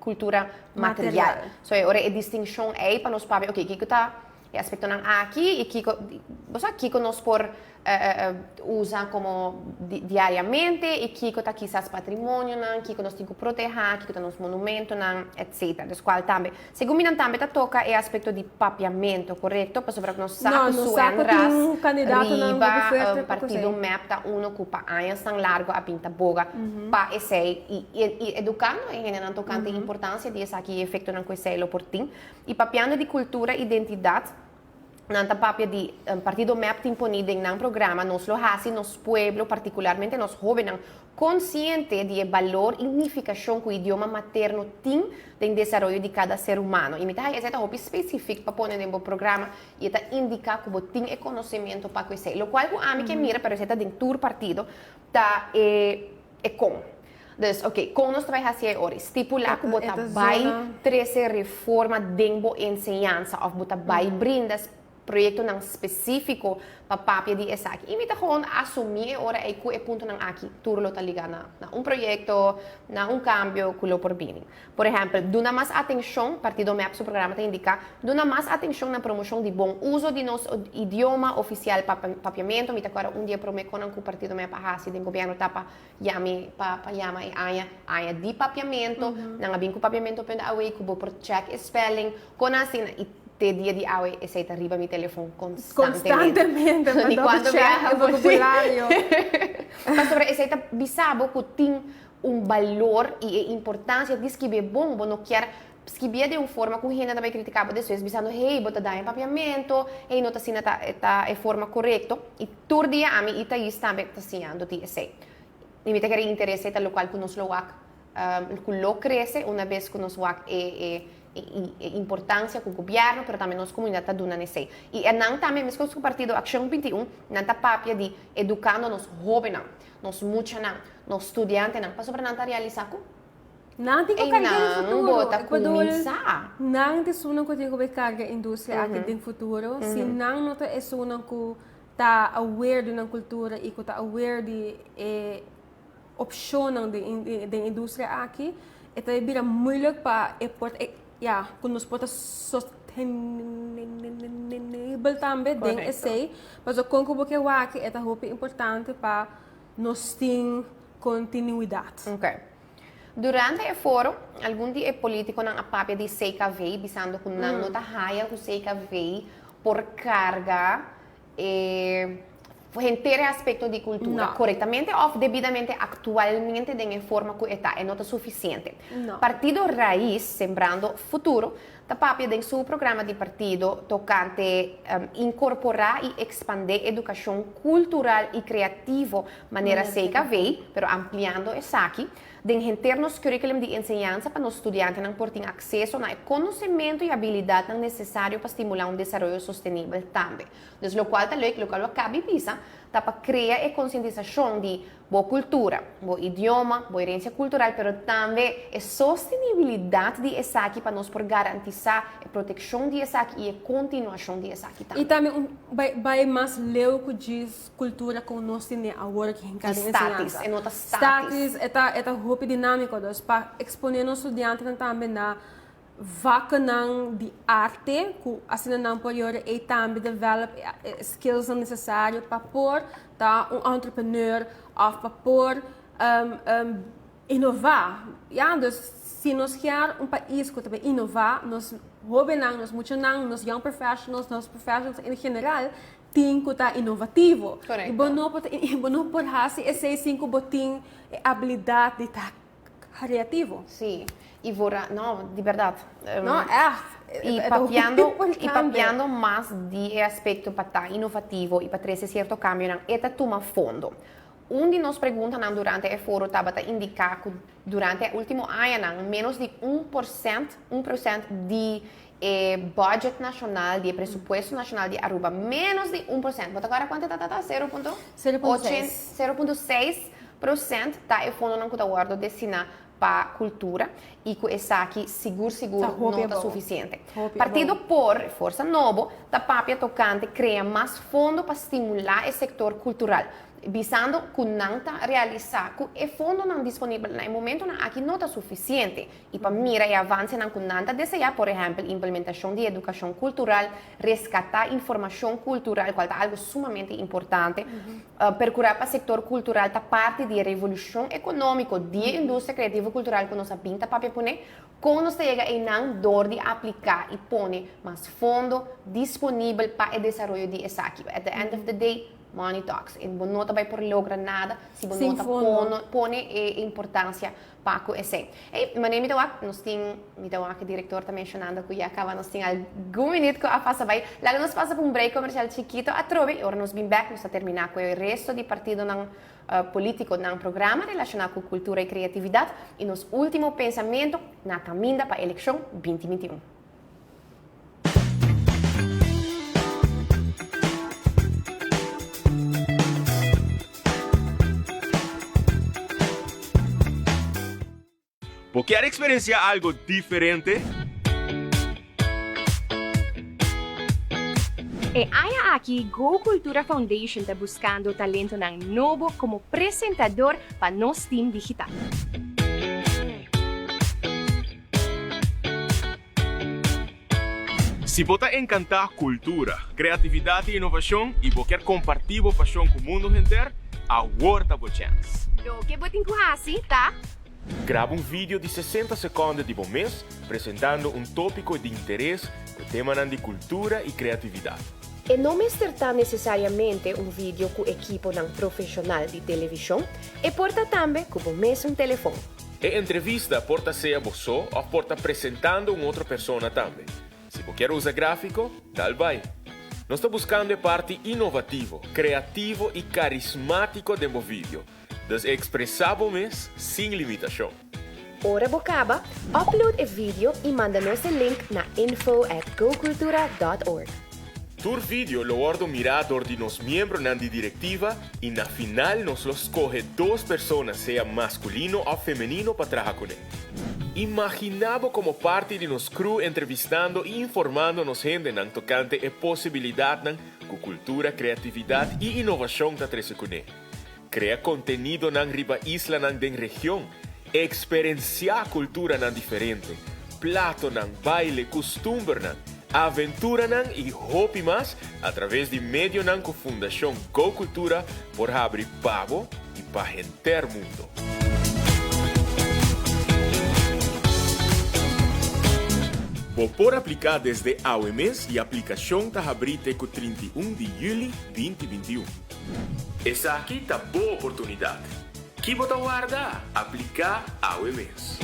cultura material. So e ora e distincion ei pa nos papia, ok, kiko ta e aspectonan aki y kiko, bo sa, kiko nos por usa como diariamente y kiko ta kisas patrimonionan, kiko nos tin cu proteha, kiko ta nos monumentonan, etcetera. Dus cual tambe, segun mi nan tambe ta toca e aspecto di papiamento, corecto? Pasobra nos sa No, cu nos su sa cu tin ras un candidatonan riba hopi fuerte pa partido cosey. mep ta uno cu pa añasnan largo a bin ta boga pa esey y y educando e hendenan tocante e importancia di esaki y e efectonan cu esey lo por tin. Y papiando di cultura, identidad, nan ta papia di Partido mep tin poni den nan programa nos lo haci nos pueblo, particularmente nos hobennan, Konsiente di e balor i nifikashon ku idioma materno tin den desaroyo di kada ser humano. I mi ta haña esei ta hopi spesifik pa pone den bo programa i e ta indiká ku bo tin e konosementu pa ku esei. Lokual ku ami ke mira, pero esei ta den tur partido, ta e e kon. Dus, oke, kon nos ta bai hasi e ora? Stipulá ku bo ta bai trese reforma den bo enseñansa òf bo ta bai brinda proyectonan specifico pa papia di esaki. Y mi ta gewoon asumi e ora ey cu e puntonan aki tur lo ta liga na na un proyecto, na un cambio cu lo por bini. Por ehempel, duna mas atencion, Partido mep su programa ta indica, duna mas atencion na promocion di bon uzo di nos idioma oficial Papiamento. Mi ta acorda un di e prome conan cu Partido mep a haci den gobierno ta pa yami pa pa yama e aña aña di Papiamento. Nan a bin cu Papiamento punt awe cu bo por check e spelling, con asina. Y Te dia di awe esei ta riba mi telefon constantemente. Constantemente, pa Ni double cuanto check biaha e bo si. vocabulario. Pasobra esei ta bisa bo cu tin un balor y e importancia di skibi bon. Bo no kier skibié den un forma cu hende ta bay critica bo despues bisando hey bo ta daña papiamento, hey no ta asina ta ta e forma corecto. Y tur dia ami y Thais tambe ta siñando di esei. Y mi ta kere interesa e ta locual cu nos lo wak cu lo crece una bes cu nos wak e e e importancia cu gobierno pero tambe nos comunidad ta duna n'esey. Y e nan tambe mescos cu partido Accion 21 nan ta papia di educando nos hobennan, nos muchanan, nos studiantenan pasobra nan ta realisa cu Nan tin cu carga den eynan futuro. bo ta Ik bedoel, cuminsa. nan ta esunnan cu tin cu bay carga industria aki den futuro. Si nan no ta esunnan cu ta aware di nan cultura y cu ta aware di e opshonnan den industria aki, e ta bira moeilijk pa e por ya, ku nos por ta sostenibel tambe den esei. Pasobra kon ku bo ke wak e ta hopi importante pa nos tin kontinuidat. Ok. Durante e foro, algun di e politikonan a papia di CKV bisando ku nan no ta haya ku CKV por karga e henter e aspecto di cultura No. corectamente of debidamente actualmente den e forma cu e ta, e no ta suficiente. No. Partido Raiz, Sembrando Futuro, ta papia den su programa di partido tocante incorpora y expande educacion cultural y creativo manera CKV, pero ampliando esaki, Den henter nos curriculum di enseñansa pa nos studiantenan por tin acceso na e conocemento y habilidadnan necesario pa stimula un desaroyo sostenibel tambe. Dus locual ta leuk, locual bo cabi bisa, ta pa crea e concientisacion di bo cultura, bo idioma, bo herencia cultural, pero tambe e sostenibilidad di esaki pa nos por garantisa e proteccion di esaki y e continuacion di esaki tambe. Y tambe un bai bai mas leu cu djis cultura con nos tene awor aki hinca den enseñansa. Statis, e no ta statis. Statis, e ta e ta hopi dinamico, dus pa expone nos studiantenan tambe na Vakkennan di arte ku asina nan por yora ei tambe develop e skillsnan nesesario pa por ta un entrepreneur òf pa por inová. Ya, dus si nos kier un pais ku ta bai inová, nos hóbennan, nos muchanan, nos young professionals, nos professionals en general tin ku ta inovativo. I bo no por bo no por hasi esei sin ku bo tin e abilidat di ta Creativo. Sí, y vora, no, di berdad. No, echt. Y papiando, y papiando mas di e aspecto pa ta innovativo y pa trece cierto cambionan, e ta tuma fondo. Un di nos preguntanan durante e foro tabata indica cu durante e ultimo añanan menos di un porcent, un procent di e budget nacional, di e presupuesto nacional di Aruba, menos di un procent. Bo ta acorda cuanto e ta tata? Cero punto? 0.6. 0.6 procent ta e fondonan cu ta wordo destina pa cultura y cu esaki sigur sigur no ta suficiente. Partido por, Forza Nobo, ta papia tocante crea mas fondo pa stimula e sector cultural. Bisando cu nan ta realisa cu e fondonan disponibel na e momentonan aki no ta suficiente y pa mira e avancenan cu nan ta desea, por ehempel implementacion di educacion cultural, rescata informacion cultural cual ta algo sumamente importante, percura pa sector cultural ta parti di e revolucion economico di e industria creativo cultural cu nos a bin ta papia pone, con nos ta yega eynan door di aplica y pone mas fondo disponibel pa e desaroyo di esaki. At the end of the day, Money talks. I bo no ta bai por logra nada si bo no ta pone e importancia pa cu esey. Ey, manera mi ta wak, nos tin, mi ta wak e director ta mencionando cu ya caba nos tin algun minuut cu a pasa bai. Laga nos pasa pa un break comercial chikito atrobe y ora nos bin bek nos ta termina cu e resto di partidonan politico nan programa relaciona cu cultura y creatividad y nos ultimo pensamento na caminda pa eleccion 2021. Bo kier experiencia algo diferente? E aña aki Go Cultura Foundation ta buscando talentonan nobo como presentador pa nos team digital. Si bo ta encanta cultura, creatividad y innovacion y bo kier comparti bo pasion cu mundo henter, awor ta bo chance. Loke bo tin cu haci ta. Graba un video di 60 seconde di bo mes presentando un topico di interes cu temanan di cultura y creatividad. E no mester ta necesariamente un video cu ekiponan profesional di television, e por ta tambe cu bo mesun telefon. E entrevista por ta sea bo so òf por ta presentando un otro persona tambe. Si bo kier usa gráfiko, dal bai. Nos ta buskando e parti inovativo, kreativo i karismátiko den bo video, dus ekspresá bo mes sin limitashon. Ora bo kaba, upload e video i manda nos e link na info at gocultura dot org. Tur video lo wòrdu mirá dor di nos miembronan di direktiva i na final nos lo skohe dos persona sea maskulino òf femenino pa traha kuné. Imaginá bo komo parti di nos crew entrevistando i informando nos hendenan tokante e posibilidatnan ku kultura, kreatividat i inovashon ta trese kuné. Krea kontenidonan riba islanan den region, eksperensiá kulturanan diferente, platonan, baile, kustumbernan, aventuranan i hopi mas atraves di medionan ku Fundashon Go Kultura por habri pa bo i pa henter mundo. Bo por apliká desde awe mes i aplikashon ta habrí te ku 31 di yüli 2021. Esaki ta bo oportunidat. Ki bo ta warda? Apliká awe mes!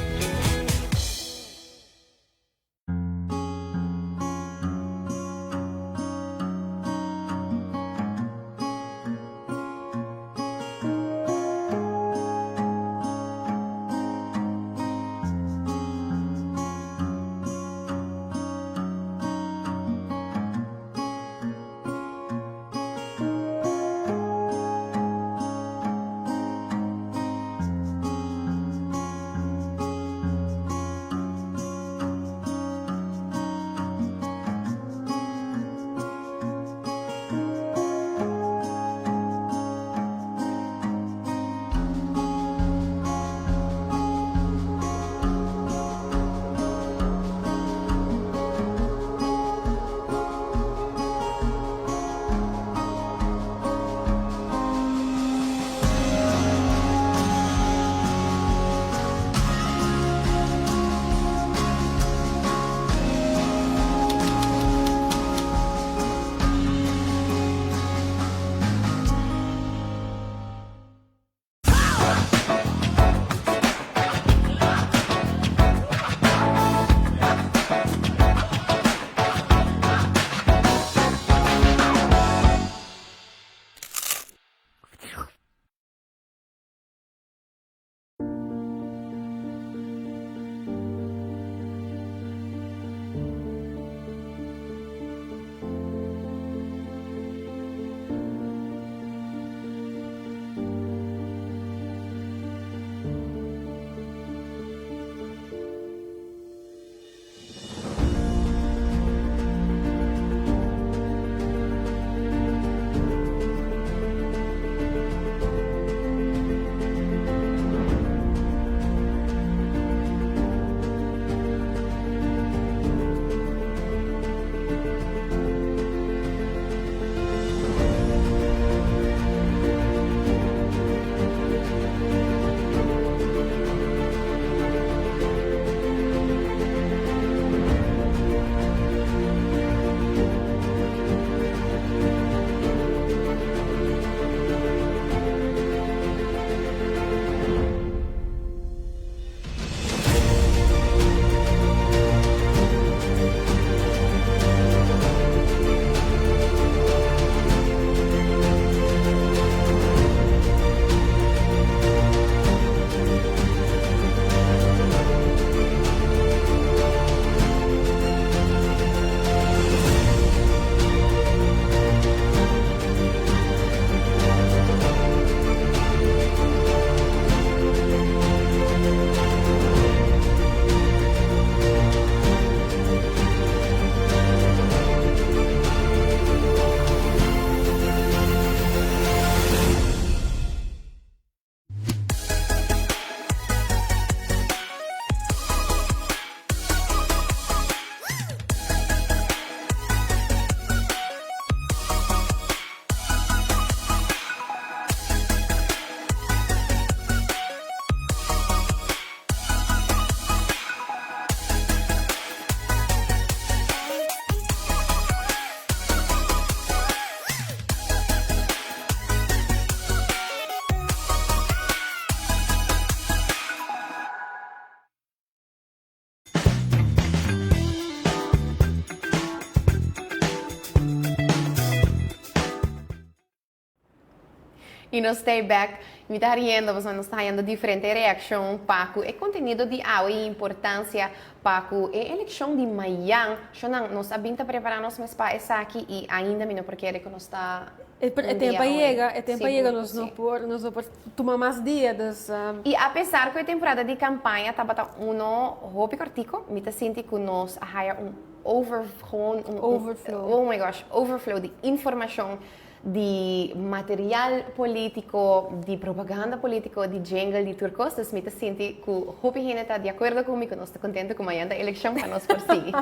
Y nos ta back. Mi ta riendo, pasobra nos ta hayando diferente reaccion pa cu e contenido di awe y importancia pa cu e eleccion di mayan. Shonan, nos a bin ta prepara nos mes pa esaki y ainda mi no por kere cu nos ta E tempo a yega, e tempo a yega, nos no por, nos no por tuma mas dia, dus. Y a pesar cu e temporada di campaña tabata uno hopi cortico, mi ta sinti cu nos a haya un over, gewoon un, Overflow. Oh my gosh, overflow di informacion, di material politico, di propaganda politico, di jingle, di tur cos. Dus mi ta sinti cu hopi hende ta di acuerdo cu mi cu nos ta contento cu mañana ta eleccion pa nos por sigui.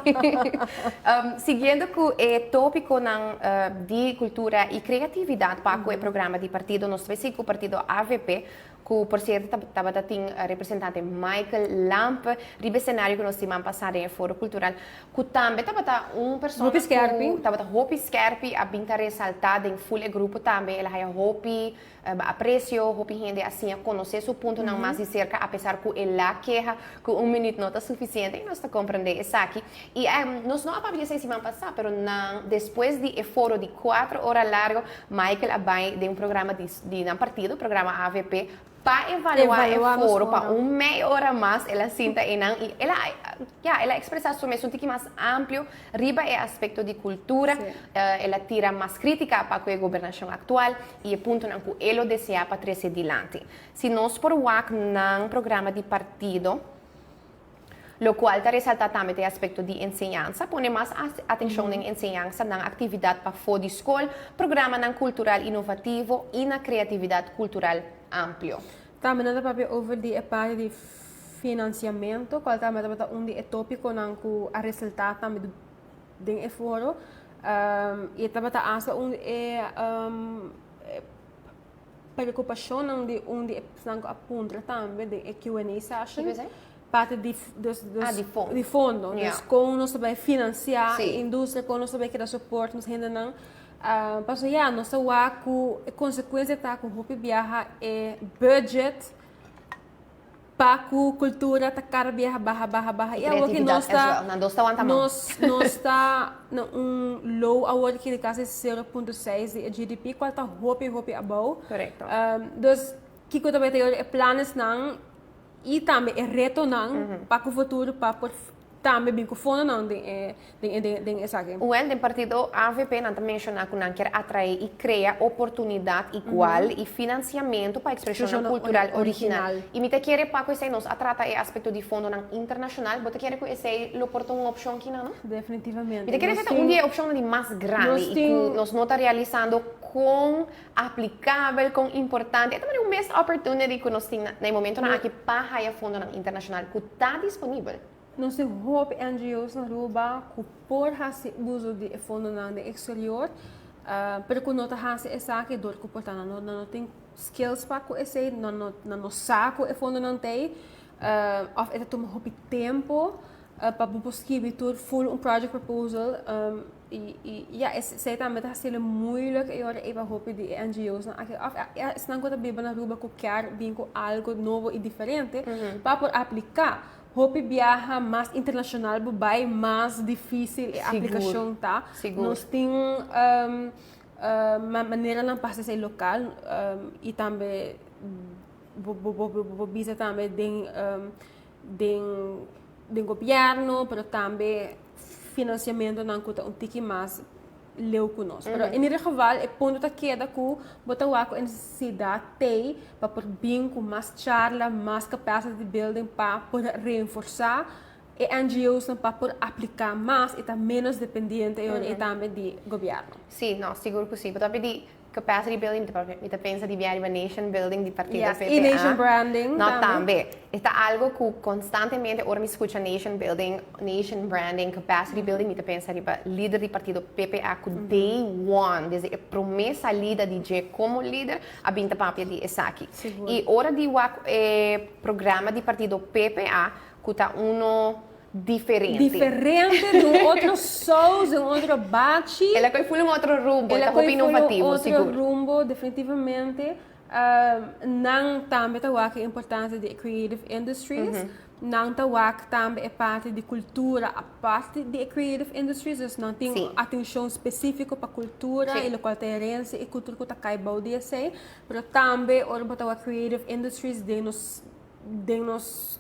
Siguiendo cu e topiconan di cultura y creatividad pa cu e programa di partido, nos ta bay sigui cu partido avp, cu por cierto tabata tin representante Michael Lampe riba e scenario cu nos siman pasa den e foro cultural, cu tambe tabata un persona Hopi skerpi. cu tabata hopi skerpi, a bin ta resalta den full e grupo tambe, el a haya hopi aprecio, hopi hende a siña conoce su puntonan mas di cerca, a pesar cu el a keha cu un minuut no ta suficiente y nos ta comprende esaki. Y nos no a papia di esey siman pasa, pero nan despues di e foro di cuatro ora largo, Michael a bay den un programa di nan partido, programa avp, pa evalua e foro pa un mei ora mas el a sinta einan y el a ya el a expresa su mes un tiki mas amplio riba e aspecto di cultura, el a tira mas critica pa cu e gobernacion actual y e puntonan cu e lo desea pa trece dilanti. Si nos por wak nan programa di partido, Locual ta resalta tambe ta e aspecto di enseñansa, pone mas atencion den enseñansa, nan actividad pafó di scol, programanan cultural innovativo y na creatividad cultural amplio. Tambe nan ta papia over di e parti di financiamento, cual tambe tabata un di e topiconan cu a resalta tambe den e foro, y tabata hasta un di e Preocupacionnan di un di e personan cu a puntra tambe den e Q&A session. Kiko esei? Parti di dus dus Ah, di fondo. di fondo. Ja. Dus con nos ta bay financia Sí. e industria, con nos ta bay keda support nos hendenan. Ah, pasobra ya, nos ta wak cu e consecuencia ta cu hopi biaha e budget Pa ku kultura ta kada biaha baha baha baha i awor ki nos ta nos nos ta na un low awor ki di kasi 0.6 di e GDP kual ta hopi hopi abou. Dus kiko ta bay ta e planesnan i tambe e retonan pa ku futuro pa por tambe bin ku fondonan den e den e den esaki. Wel, den partido avp nan ta menciona cu nan kier atrae y crea oportunidad igual y financiamento pa expresionnan cultural original. Y mi ta kere pa cu esey nos a trata e aspecto di fondonan internacional. Bo ta kere cu esey lo por ta un opcion kinan, no? Definitivamente. Mi ta kere esey ta un di e opcionnan di mas grandi y cu nos no ta realisando con aplicabel, con importante. E ta manera un missed opportunity cu nos tin na e momentonan aki pa haya fondonan internacional cu ta disponibel. Nos tin hopi NGO's na Aruba cu por haci uzo di e fondonan den exterior, pero cu no ta haci esaki dor cu por ta nan no tin skills pa cu esey, nan no sa cu e fondonan t'ey, of e ta tuma hopi tempo pa bo por skibi tur full un project proposal. Y ya, esey tambe ta haciendo moeilijk e ora ey pa hopi di e NGO's nan aki of esnan cu ta biba na Aruba cu kier bin cu algo nobo y diferente pa por aplica. Hopi biaha mas internacional bo bay mas dificil e aplicacion ta. Nos tin maneranan pa haci esey local y tambe bo bisa tambe den den gobierno pero tambe financiamentonan cu ta un tiki mas leu cu nos. Pero in ieder geval e punto ta keda cu bo ta wak cu e necesidad t'ey pa por bin cu mas charla, mas capacity building pa por reenforsa e NGO's-nan pa por aplica mas y ta menos dependiente e ora ey tambe di gobierno. Sí, no, sigur cu sí. Bo ta pidi Capacity building, mi ta pensa di bia riba nation building di partido Yes, PPA. y nation branding No, tambe. tambe. E ta algo cu constantemente ora mi scucha nation building, nation branding, capacity building, mi ta pensa riba lider di partido PPA cu day one, desde e prome salida di dje como lider, a bin ta papia di esaki. Sigur. Y ora di wak e programa di partido PPA, cu ta uno diferente. Diferente, di un otro saus, di un otro bachi. El a coy full un otro rumbo, El ta a coy hopi full un innovativo, otro sigur. rumbo, definitivamente. Nan tambe ta wak e importancia di e creative industries. Nan ta wak tambe e parti di cultura apart di e creative industries, dus nan tin un atencion specifico pa cultura y locual ta herencia y cultura cu ta cay bou di esey, pero tambe ora bo ta wak creative industries den nos den nos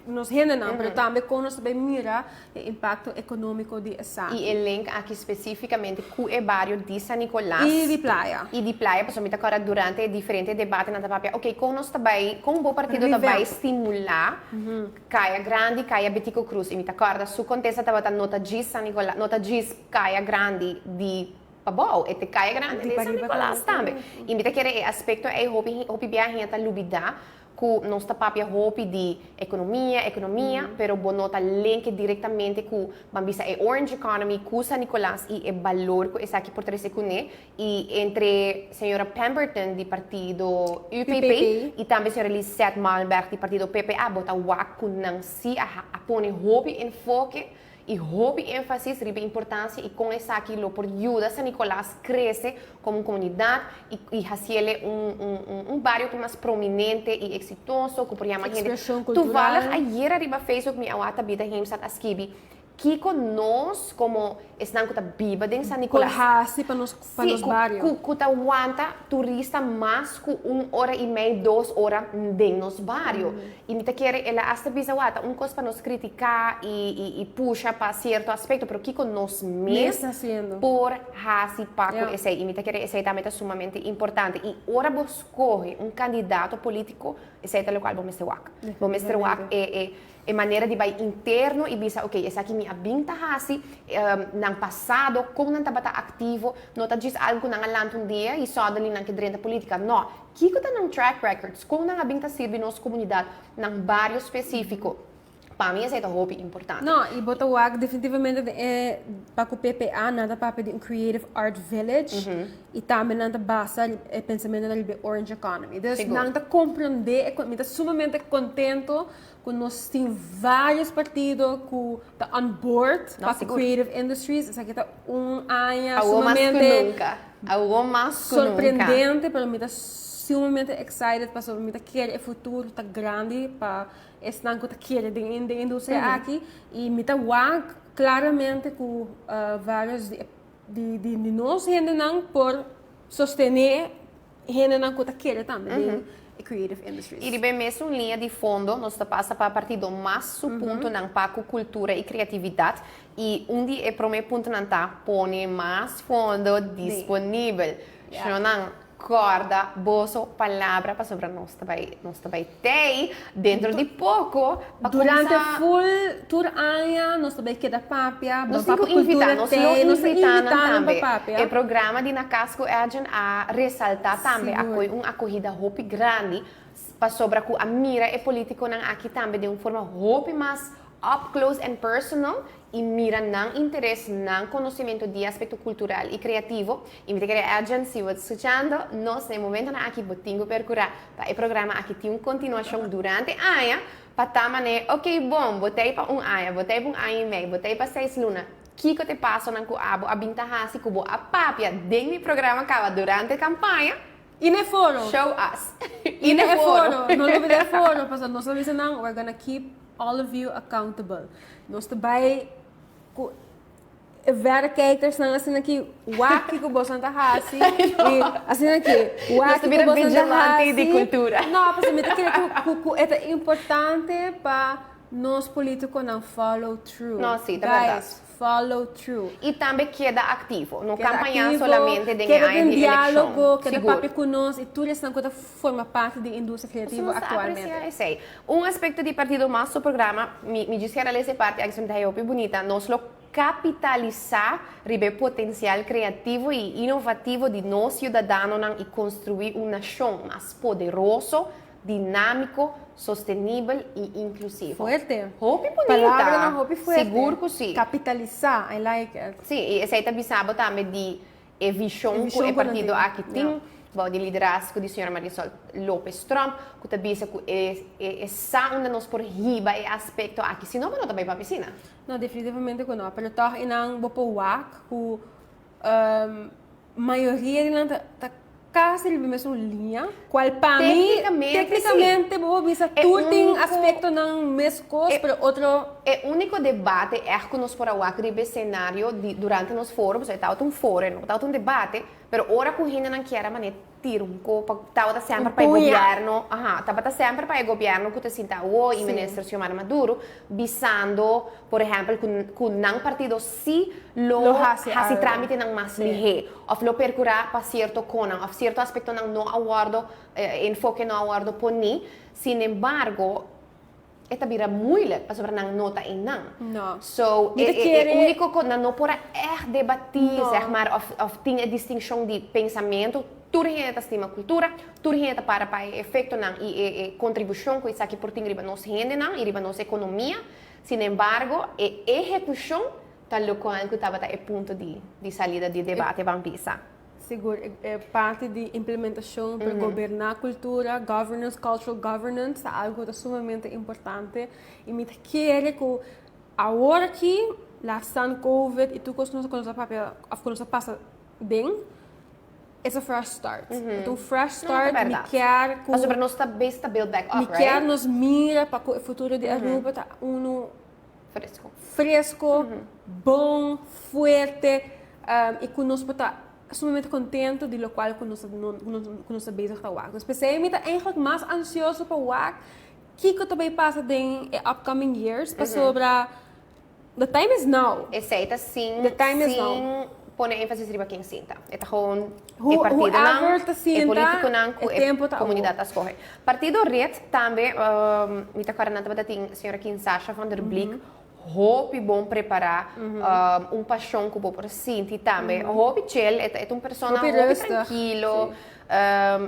nos hendenan, pero tambe con nos ta bay mira e impacto economico di esaki. Y e link aki specificamente cu e bario di San Nicolas. Y di Playa. Y di Playa, pasobra mi ta acorda durante e diferente debatenan ta papia, ok, con nos ta bay, con bo partido ta bay stimula Caya Grandi, Caya Betico Croes. Y mi ta acorda su contesta tabata no ta djis San Nicolas, no ta djis Caya Grandi di pabou, e ta Caya Grandi di San Nicolas tambe. Y mi ta kere e aspecto ey hopi, hopi biaha hende ta lubida Ku nos ta papia hopi di ekonomia, ekonomia, pero bo no ta linke direktamente ku, ban bisa, e orange economy, ku San Nicolas i e balor ku esaki por trese kuné. I entre señora Pemberton di partido UPP i tambe señora Lisette Malmberg di partido PPA bo ta wak ku nan si a pone hopi enfoke I hopi énfasis riba e importansia i kon esaki lo por yuda San Nicolas krese komo un komunidat i i hasiele un un un bario ku mas prominente i eksitoso ku por yama hende. Ekspreshon kultural. Toevallig ayera riba Facebook mi a wak Tabitha Heemstad a skibi kiko nos komo esnan ku ta biba den San Por Nicolas hasi pa nos pa Sí, nos ku bario. ku ku ta wanta turista mas ku un ora i mei, dos ora den nos bario. I mi ta kere el a hasta bisa wak ta un kos pa nos kritiká i i i pusha pa sierto aspekto, pero kiko nos mes Mes ta hasiendo. por hasi pa ku Ja. esei. I mi ta kere esei tambe ta sumamente importante. I ora bo skohe un kandidato polítiko, esei ta lokual bo mester wak. Bo mester wak Definitivamente. e e E manera di bai interno i bisa ok esaki mi a bin ta hasi, nan pasado kon nan tabata aktivo, no ta djis algu ku nan a lanta un dia i suddenly nan ke drenta politika, no, kiko ta nan track records, kon nan a bin ta sirbi nos komunidat, nan bario spesifiko, pa mi esei ta hopi importante. No, i bo ta wak definitivamente den e pa ku PPA nan ta papia di un creative art village i tambe nan ta basa e pensamentonan riba e orange economy. Dus nan ta komprende e mi ta sumamente kontento Cu nos tin varios partido cu ta on board No, pa cu sigur. creative industries. Esaki ta un aña Awo mas cu sumamente nunca. Awo mas cu nunca. sorprendente, pero mi ta sumamente excited pasobra mi ta kere e futuro ta grandi pa esnan cu ta kere den den industria aki y mi ta wak claramente cu varios di di di nos hendenan por sostene Hendenan ku ta kere tambe den e creative industries. I riba e mesun liña di fondo nos ta pasa pa partido mas su puntonan pa ku kultura i kreatividat i un di e promé puntonan ta pone mas fondo disponibel. Shonnan kòrda boso palabra pasobra nos ta bai nos ta bai tei dentro di poko pa Durante kuminsá full tur aña nos ta bai keda papia, Nos bo tin papia ku invitá, kultura nos lo tei, nos ta invitá nan invitá nan pa tambe. papia. E programa di Na Cas cu Edjean a resaltá tambe a Sigur. koe un akohida hopi grandi pasobra ku a mira e politikonan aki tambe den un forma hopi mas up close and personal i mira nan interes, nan konosementu di aspekto kultural i kreativo. I mi ta kere Edjean, si bo ta skuchando nos na e momentonan aki bo tin ku perkurá pa e programa aki tin un kontinuashon durante aña Pa ta manera, ok bon, bo ta ei pa un aña, bo ta ei pa un aña i mei, bo ta ei pa seis luna, kiko ta e pasonan ku abo a bin ta hasi ku bo a papia den mi programa kaba durante kampaña? I na e foro. Show us. I na e foro. No lubida e foro, pasobra nos a bisa nan, we're gonna keep all of you accountable. Nos ta bai ku. E verrekijkersnan asina ki wak kiko boso ta hasi i asina ki wak kiko boso ta hasi. di kultura. No, pasobra mi ta kere ku ku ku e ta importante pa nos politikonan follow through. No, si, ta bèrdat. Guys, follow through. I tambe keda aktivo. No Keda kampañá aktivo, solamente den e keda aña den di elekshon. diálogo, keda Sigur. papia ku nos i tur esnan ku ta forma parti di industria kreativo Nos ta aktualmente. aprecia esei. Un aspekto di Partido Mas su programa, mi mi djis kier a lesa e parti aki, mi ta haya hopi bunita, nos lo Kapitalisá riba e potensial kreativo i inovativo di nos siudadanonan i konstruí un nashon mas poderoso, dinámiko, sostenibel i inklusivo. Fuerte. Hopi bunita! Palabranan hopi fuerte. Sigur ku si. Kapitalisá, I like it. Sí, i esei ta bisa bo tambe di E vishon ku E e vishon ku nan partido tin, aki tin, ja. bou di liderazgo di señora Marisol Lopez Tromp, ku ta bisa ku e e sa unda nos por hiba e aspekto aki, si no bo no ta bai pa pisina. No, definitivamente ku no. Pero tòg einan bo por wak ku mayoria di nan ta ta. Casi riba mesun liña, cual pa mi tecnicamente bo por bisa tur tin aspectonan mescos pero otro. E unico debate echt cu nos por a wak riba e scenario di durante nos foro, pasobra e tabata un foro e no tabata un debate, pero ora cu hendenan kier a manera tira un copa, tabata semper pa e gobierno, aha, tabata semper pa e gobierno cu ta sinta awo y minister Xiomara Maduro bisando por ehempel cu cu nan partido si lo haci tramitenan mas lihe. Of lo percura pa cierto conan of cierto aspectonan no a wordo, e enfoke no a wordo poni. Sin embargo, e ta bira moeilijk pasobra nan no ta einan. No. So, Mi e ta e kere. unico cu nan no por a echt debati, No. zeg maar, of of tin e distincion di pensamento. Tur hende ta stima cultura, tur hende ta para pa e efectonan y e e contribucion cu esaki por tin riba nos hendenan y riba nos economia. Sin embargo, e ehecucion Ta locual cu tabata e punto di di salida di debate ban bisa. Sigur, e parti di implementacion pa goberna cultura, governance, cultural governance, ta algo cu ta sumamente importante y mi ta kere cu awor aki, laat staan covid y tur cos cu nos a papia of cu nos a pasa den, it's a fresh start. E ta un fresh start, mi kier cu. Pasobra nos ta bes ta build back up, Mi right? kier nos mira pa cu e futuro di Aruba ta uno. Fresco. Fresco, bon, fuerte y cu nos por ta sumamente contento di locual cu nos cu nos ta bezig ta wak. Dus p'esey mi ta eigenlijk mas ansioso pa wak kico ta bay pasa den e upcoming years pasobra the time is now. Esey ta sin The time is now. sin pone enfasis riba ken sinta. E ta gewoon Who e partidonan, whoever ta e sinta, politiconan cu e e tempo ta awor. comunidad a scoge. Partido Red tambe, mi ta kòrda nan tabata tin señora Kinsasha van der Bleek, hopi bon prepará, un pashon ku bo por sinti tambe, hopi chill, e ta un persona Hopi hopi rustig, trankilo,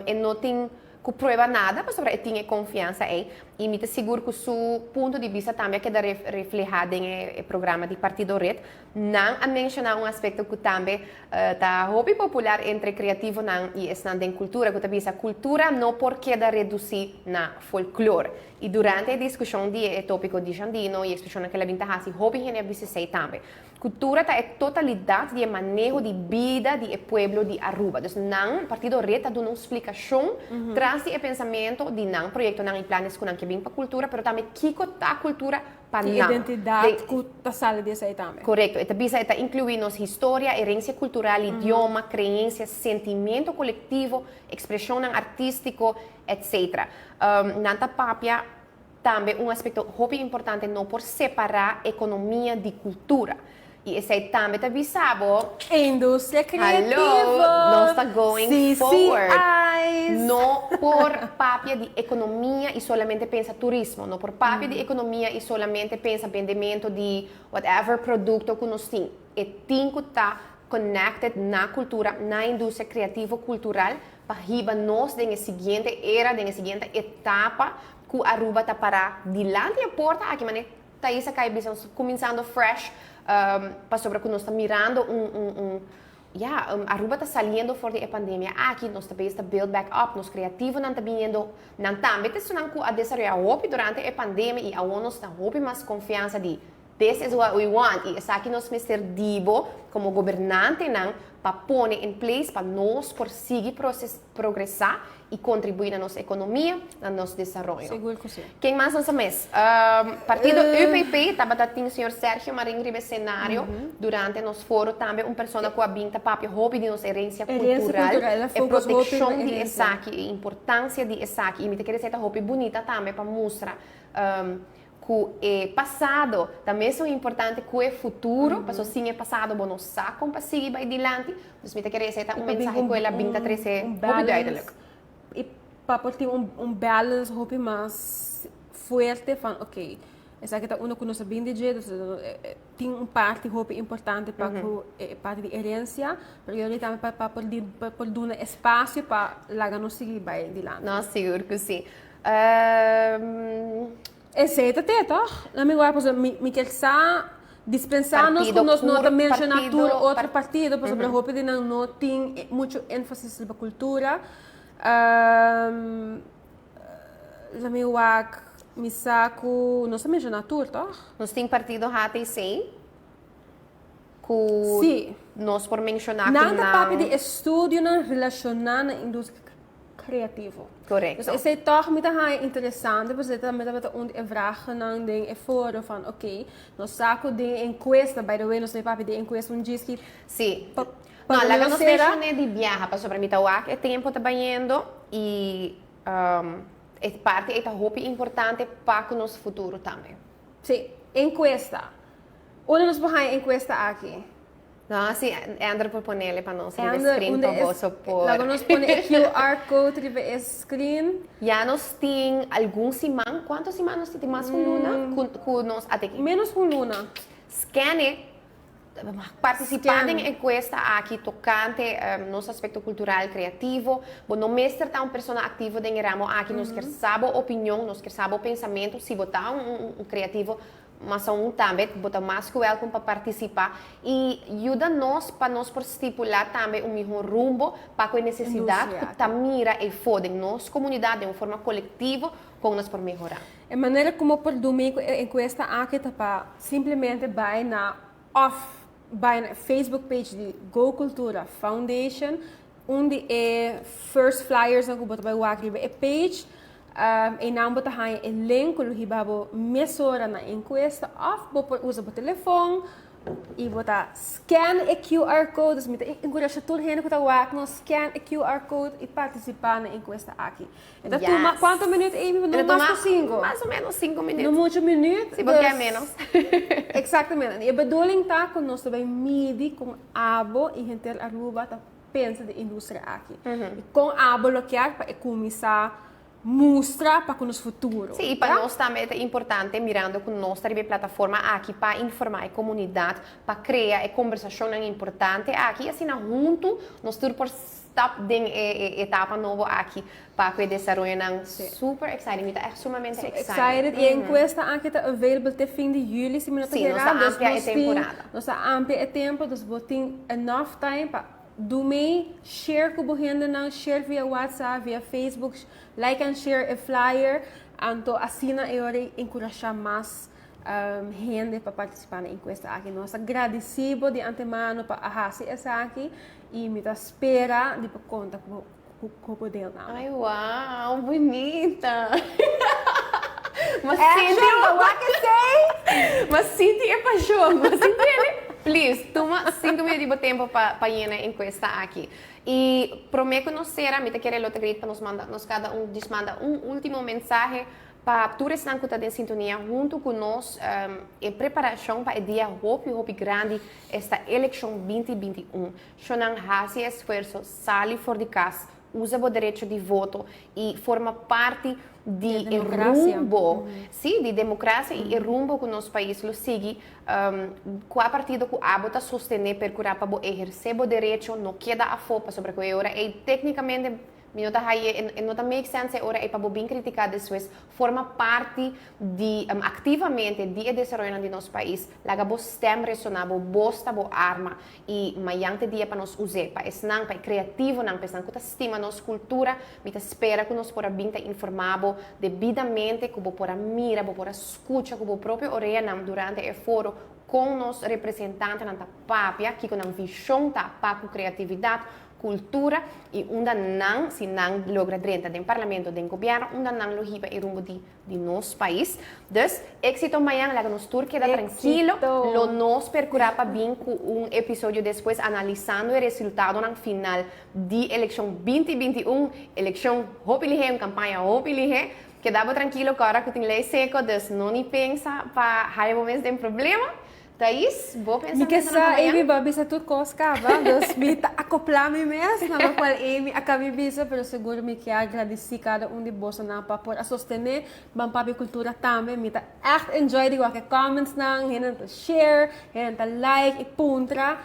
e no tin ku prueba nada pasobra e tin e konfiansa ei i mi ta sigur ku su punto di bista tambe a keda reflehá den e programa di Partido Red. Nan a menshoná un aspekto ku tambe ta hopi popular entre kreativonan i esnan den kultura ku ta bisa kultura no por keda redusí na folklor. I durante e diskushon di e tópiko di Jandino i ekspreshonnan ku el a bin ta hasi hopi hende a bisa esei tambe. Kultura ta e totalidat di e maneho di bida di e pueblo di Aruba. Dus nan, Partido Red ta duna un splikashon tras di e pensamentu di nan proyektonan i planes ku nan ke bin pa kultura pero tambe kiko ta kultura pa E nan. identidad cu ta sali di esey tambe. Corecto. E ta bisa e ta inclui nos historia, herencia cultural, idioma, creencia, sentimento colectivo, expresionnan artistico, etc. Nan ta papia tambe un aspecto hopi importante, no por separa economia di cultura. Y esey tambe ta bisa bo. Industria creativo. Hallo, nos ta going forward. CCI's. No por papia di economia y solamente pensa turismo. No por papia di economia y solamente pensa bendemento di whatever producto cu nos tin. E tin cu ta connected na cultura, na industria creativo cultural pa hiba nos den e siguiente era, den e siguiente etapa cu Aruba ta para dilanti e porta aki manera Thaisa kai bisa nos kuminsando fresh pasobra ku nos ta mirando un un un ya Aruba ta saliendo for di e pandemia aki nos ta bezig ta build back up nos kreativonan ta biniendo nan tambe ta esunnan ku a desaroya hopi durante e pandemia i awor nos ta hopi mas konfiansa di this is what we want i esaki nos mester di bo komo gobernantenan pa pone in place pa nos por sigui progresá i kontribuí na nos ekonomia, na nos desaroyo. Sigur ku si. Ken mas nos a mes? Partido UPP tabata tin señor Sergio Marin riba e senario durante nos foro tambe, un persona ku a bin ta papia hopi di nos herensia kultural, e protekshon di esaki, e importansia di esaki i mi ta kere esei ta hopi bunita tambe pa mustra Ku e pasado ta mesun importante ku e futuro, paso sin e pasado bo no sa kon pa sigui bai dilanti. Dus mi ta kere esei ta un mensahe ku el a bin ta trese hopi duidelijk. I pa por tin un balance hopi mas fuerte van oké, esaki ta uno ku nos a bin di dje, dus tin un parti hopi importante pa ku e parti di herencia, pero yo tambe pa por duna espasio pa laga nos sigui bai dilanti. No, sigur ku si. Esei ta te, tòg? La mi wak pasobra mi mi kier sa dispensá nos ku nos no ta menshoná tur otro partido pasobra hopi di nan no tin muchu énfasis riba kultura. La mi wak mi sa ku nos ta menshoná tur, tòg? Nos tin partido HTC. ku nos por menshoná ku nan. Nan ta papia di estudionan relashoná na industria kreativo. Korekto. Dus esei tòg mi ta haña interesante pasobra tambe tabata un di e vragennan den e foro van oké, nos sa ku den e enkuesta, by the way nos ta papia di e enkuesta un djis ki Sí. No, laga nos menshoné di biaha pasobra mi ta wak e tempu ta bayendo i e parti ei ta hopi importante pa ku nos futuro tambe. Sí, enkuesta. Unda nos por haña enkuesta aki? No, sí, Ender por ponele pa nos riba e screen pa boso por. Laga nos pone e QR code riba e screen. Ya nos tin algun siman, cuanto siman nos tin? Tin mas ku un luna ku nos a teki? Menos ku un luna. Scan e, partisipá den e enkuesta aki tokante nos aspekto kultural kreativo. Bo no mester ta un persona aktivo den e ramo aki, nos kier sa bo opinion, nos kier sa bo pensamentu, si bo ta un kreativo. Mas aun tambe bo ta mas ku wèlkom pa partisipá i yuda nos pa nos por stipulá tambe un mihó rumbo pa ku e nesesidat ku ta mira eifó den nos komunidat den un forma kolektivo kon nos por mehorá. E manera ku bo por dumi ku e enkuesta aki ta pa simplemente bai na òf bai na e Facebook page di Go Cultura Foundation, un di e first flyersnan ku bo ta bai wak riba e page. Einan bo ta haña e link ku lo hiba bo mesora na e enkuesta òf bo por usa bo telefòn i bo ta scan e QR code. Dus mi ta enkurashá tur hende ku ta wak nos scan e QR code i partisipá na e enkuesta aki. E ta tuma kuantu minüt, Amy? No mas ku sinku. Mas o ménos sinku minüt. No muchu minüt. Si bo ke ménos. Eksaktamente. I e bedoeling ta ku nos ta bai midi kon abo i henter Aruba ta pensa di industria aki. I kon abo lo kier pa e kuminsá mustra pa ku nos futuro. Sí, i pa nos tambe e ta importante mirando ku nos ta riba e plataforma aki pa informá e komunidat, pa krea e kombersashonnan importante aki i asina huntu nos tur por stap den e etapa nobo aki pa ku e desaroyonan super exciting. Mi ta ègt sumamente excited. Excited. I e enkuesta aki ta available te fin di juli si mi no ta Sí, nos hera. ta Dus amplia e nos tin, temporada. nos ta amplia e tempo, dus bo tin enough time pa do mee, share ku bo hendenan, share via WhatsApp, via Facebook, like and share e flyer, anto asina e ora enkurashá mas hende pa partisipá na e enkuesta aki. Nos ta gradisí bo di antemano pa a hasi esaki i mi ta spera di por konta ku bo. Ku deelname. Ay wow, bunita. Mas Action, sinti but what can say? Mas sinti e pasion, mas sinti ele. Please, tuma 5 minuut di bo tempo pa pa yena e encuesta aki. Y prome cu nos cera, mi ta kere lo ta great pa nos manda, nos cada un dis manda un ultimo mensahe pa tur esnan cu ta den sintonia hunto cu nos e preparacion pa e dia hopi hopi grandi, esta eleccion 2021. Shonnan hasi e esfuerso, sali for di kas, usa bo derecho di voto i forma parti di e rumbo, sí, di demokrasia i e rumbo ku nos pais lo sigui. Kua partido ku abo ta sostené, perkurá pa bo ehersé bo derecho, no keda afó, pasobra ku e ora ei téknikamente Mi no ta haye, e no ta make sense e ora ei pa bo bin critica despues. Forma parti di, activamente di e desaroyonan di nos pais. Laga bo stem resona, bo bos ta bo arma. Y mayan t'e dia pa nos us'e, pa esnan, pa e creativonan, pa esnan cu ta stima nos cultura. Mi ta spera cu nos por a bin ta informa bo debidamente, cu bo por a mira, bo por a scucha cu bo propio oreanan durante e foro con nos representantenan ta papia, kico nan vision ta pa cu creatividad, cultura y unda nan, si nan logra drenta den parlamento, den gobierno, unda nan lo hiba e rumbo di di nos pais. Dus, exito mañan, laga nos tur keda trankilo, lo nos percura pa bin cu un episodio despues analisando e resultadonan final di eleccion 2021, eleccion hopi lihe, un campaña hopi lihe. Keda bo trankilo cu ora cu tin ley seco, dus no ni pensa pa haya bo mes den problema. Thais, bo pensa Mi ke sa Amy bo a bisa tur kos kaba, dus mi ta akoplá mi mes na lokual Amy a kabi bisa, pero sigur mi ke a gradisí kada un di bosonan pa por a sostené Ban Papia Kultura tambe. Mi ta ègt enjoy di wak e commentsnan, hendenan ta share, hendenan ta like i puntra.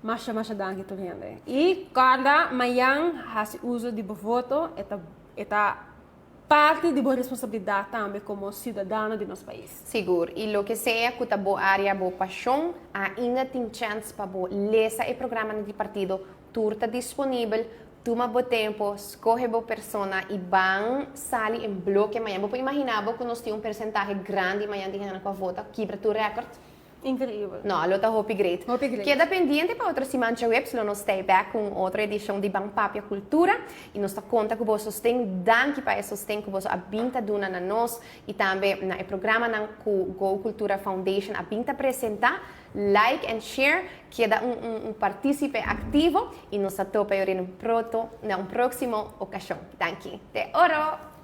Masha masha danki tur hende. I kòrda mayan hasi uso di bo voto, e ta e ta. Parti di bo responsabilidat tambe komo siudadano di nos pais. Sigur. I loke sea ku ta bo área, bo pashon, ainda tin chèns pa bo lesa e programanan di partido. Tur ta disponibel. Tuma bo tempu, skohe bo persona i ban sali en bloke mañan. Bo por imaginá bo ku nos tin un persentahe grandi mañan di hendenan ku a vota, kibra tur rèkòrt? Increibel. No, lo ta hopi great. Hopi great. Keda pendiente pa otro siman djaweps lo nos stay back ku un otro edishon di Ban Papia Kultura i nos ta konta ku bo sosten. Danki pa e sosten ku boso a bin ta duna na nos i tambe na e programanan ku Go Cultura Foundation a bin ta presenta. Like and share, keda un un un partisipe aktivo i nos ta topa yori na un proto na un proksimo okashon. Danki. Te oro!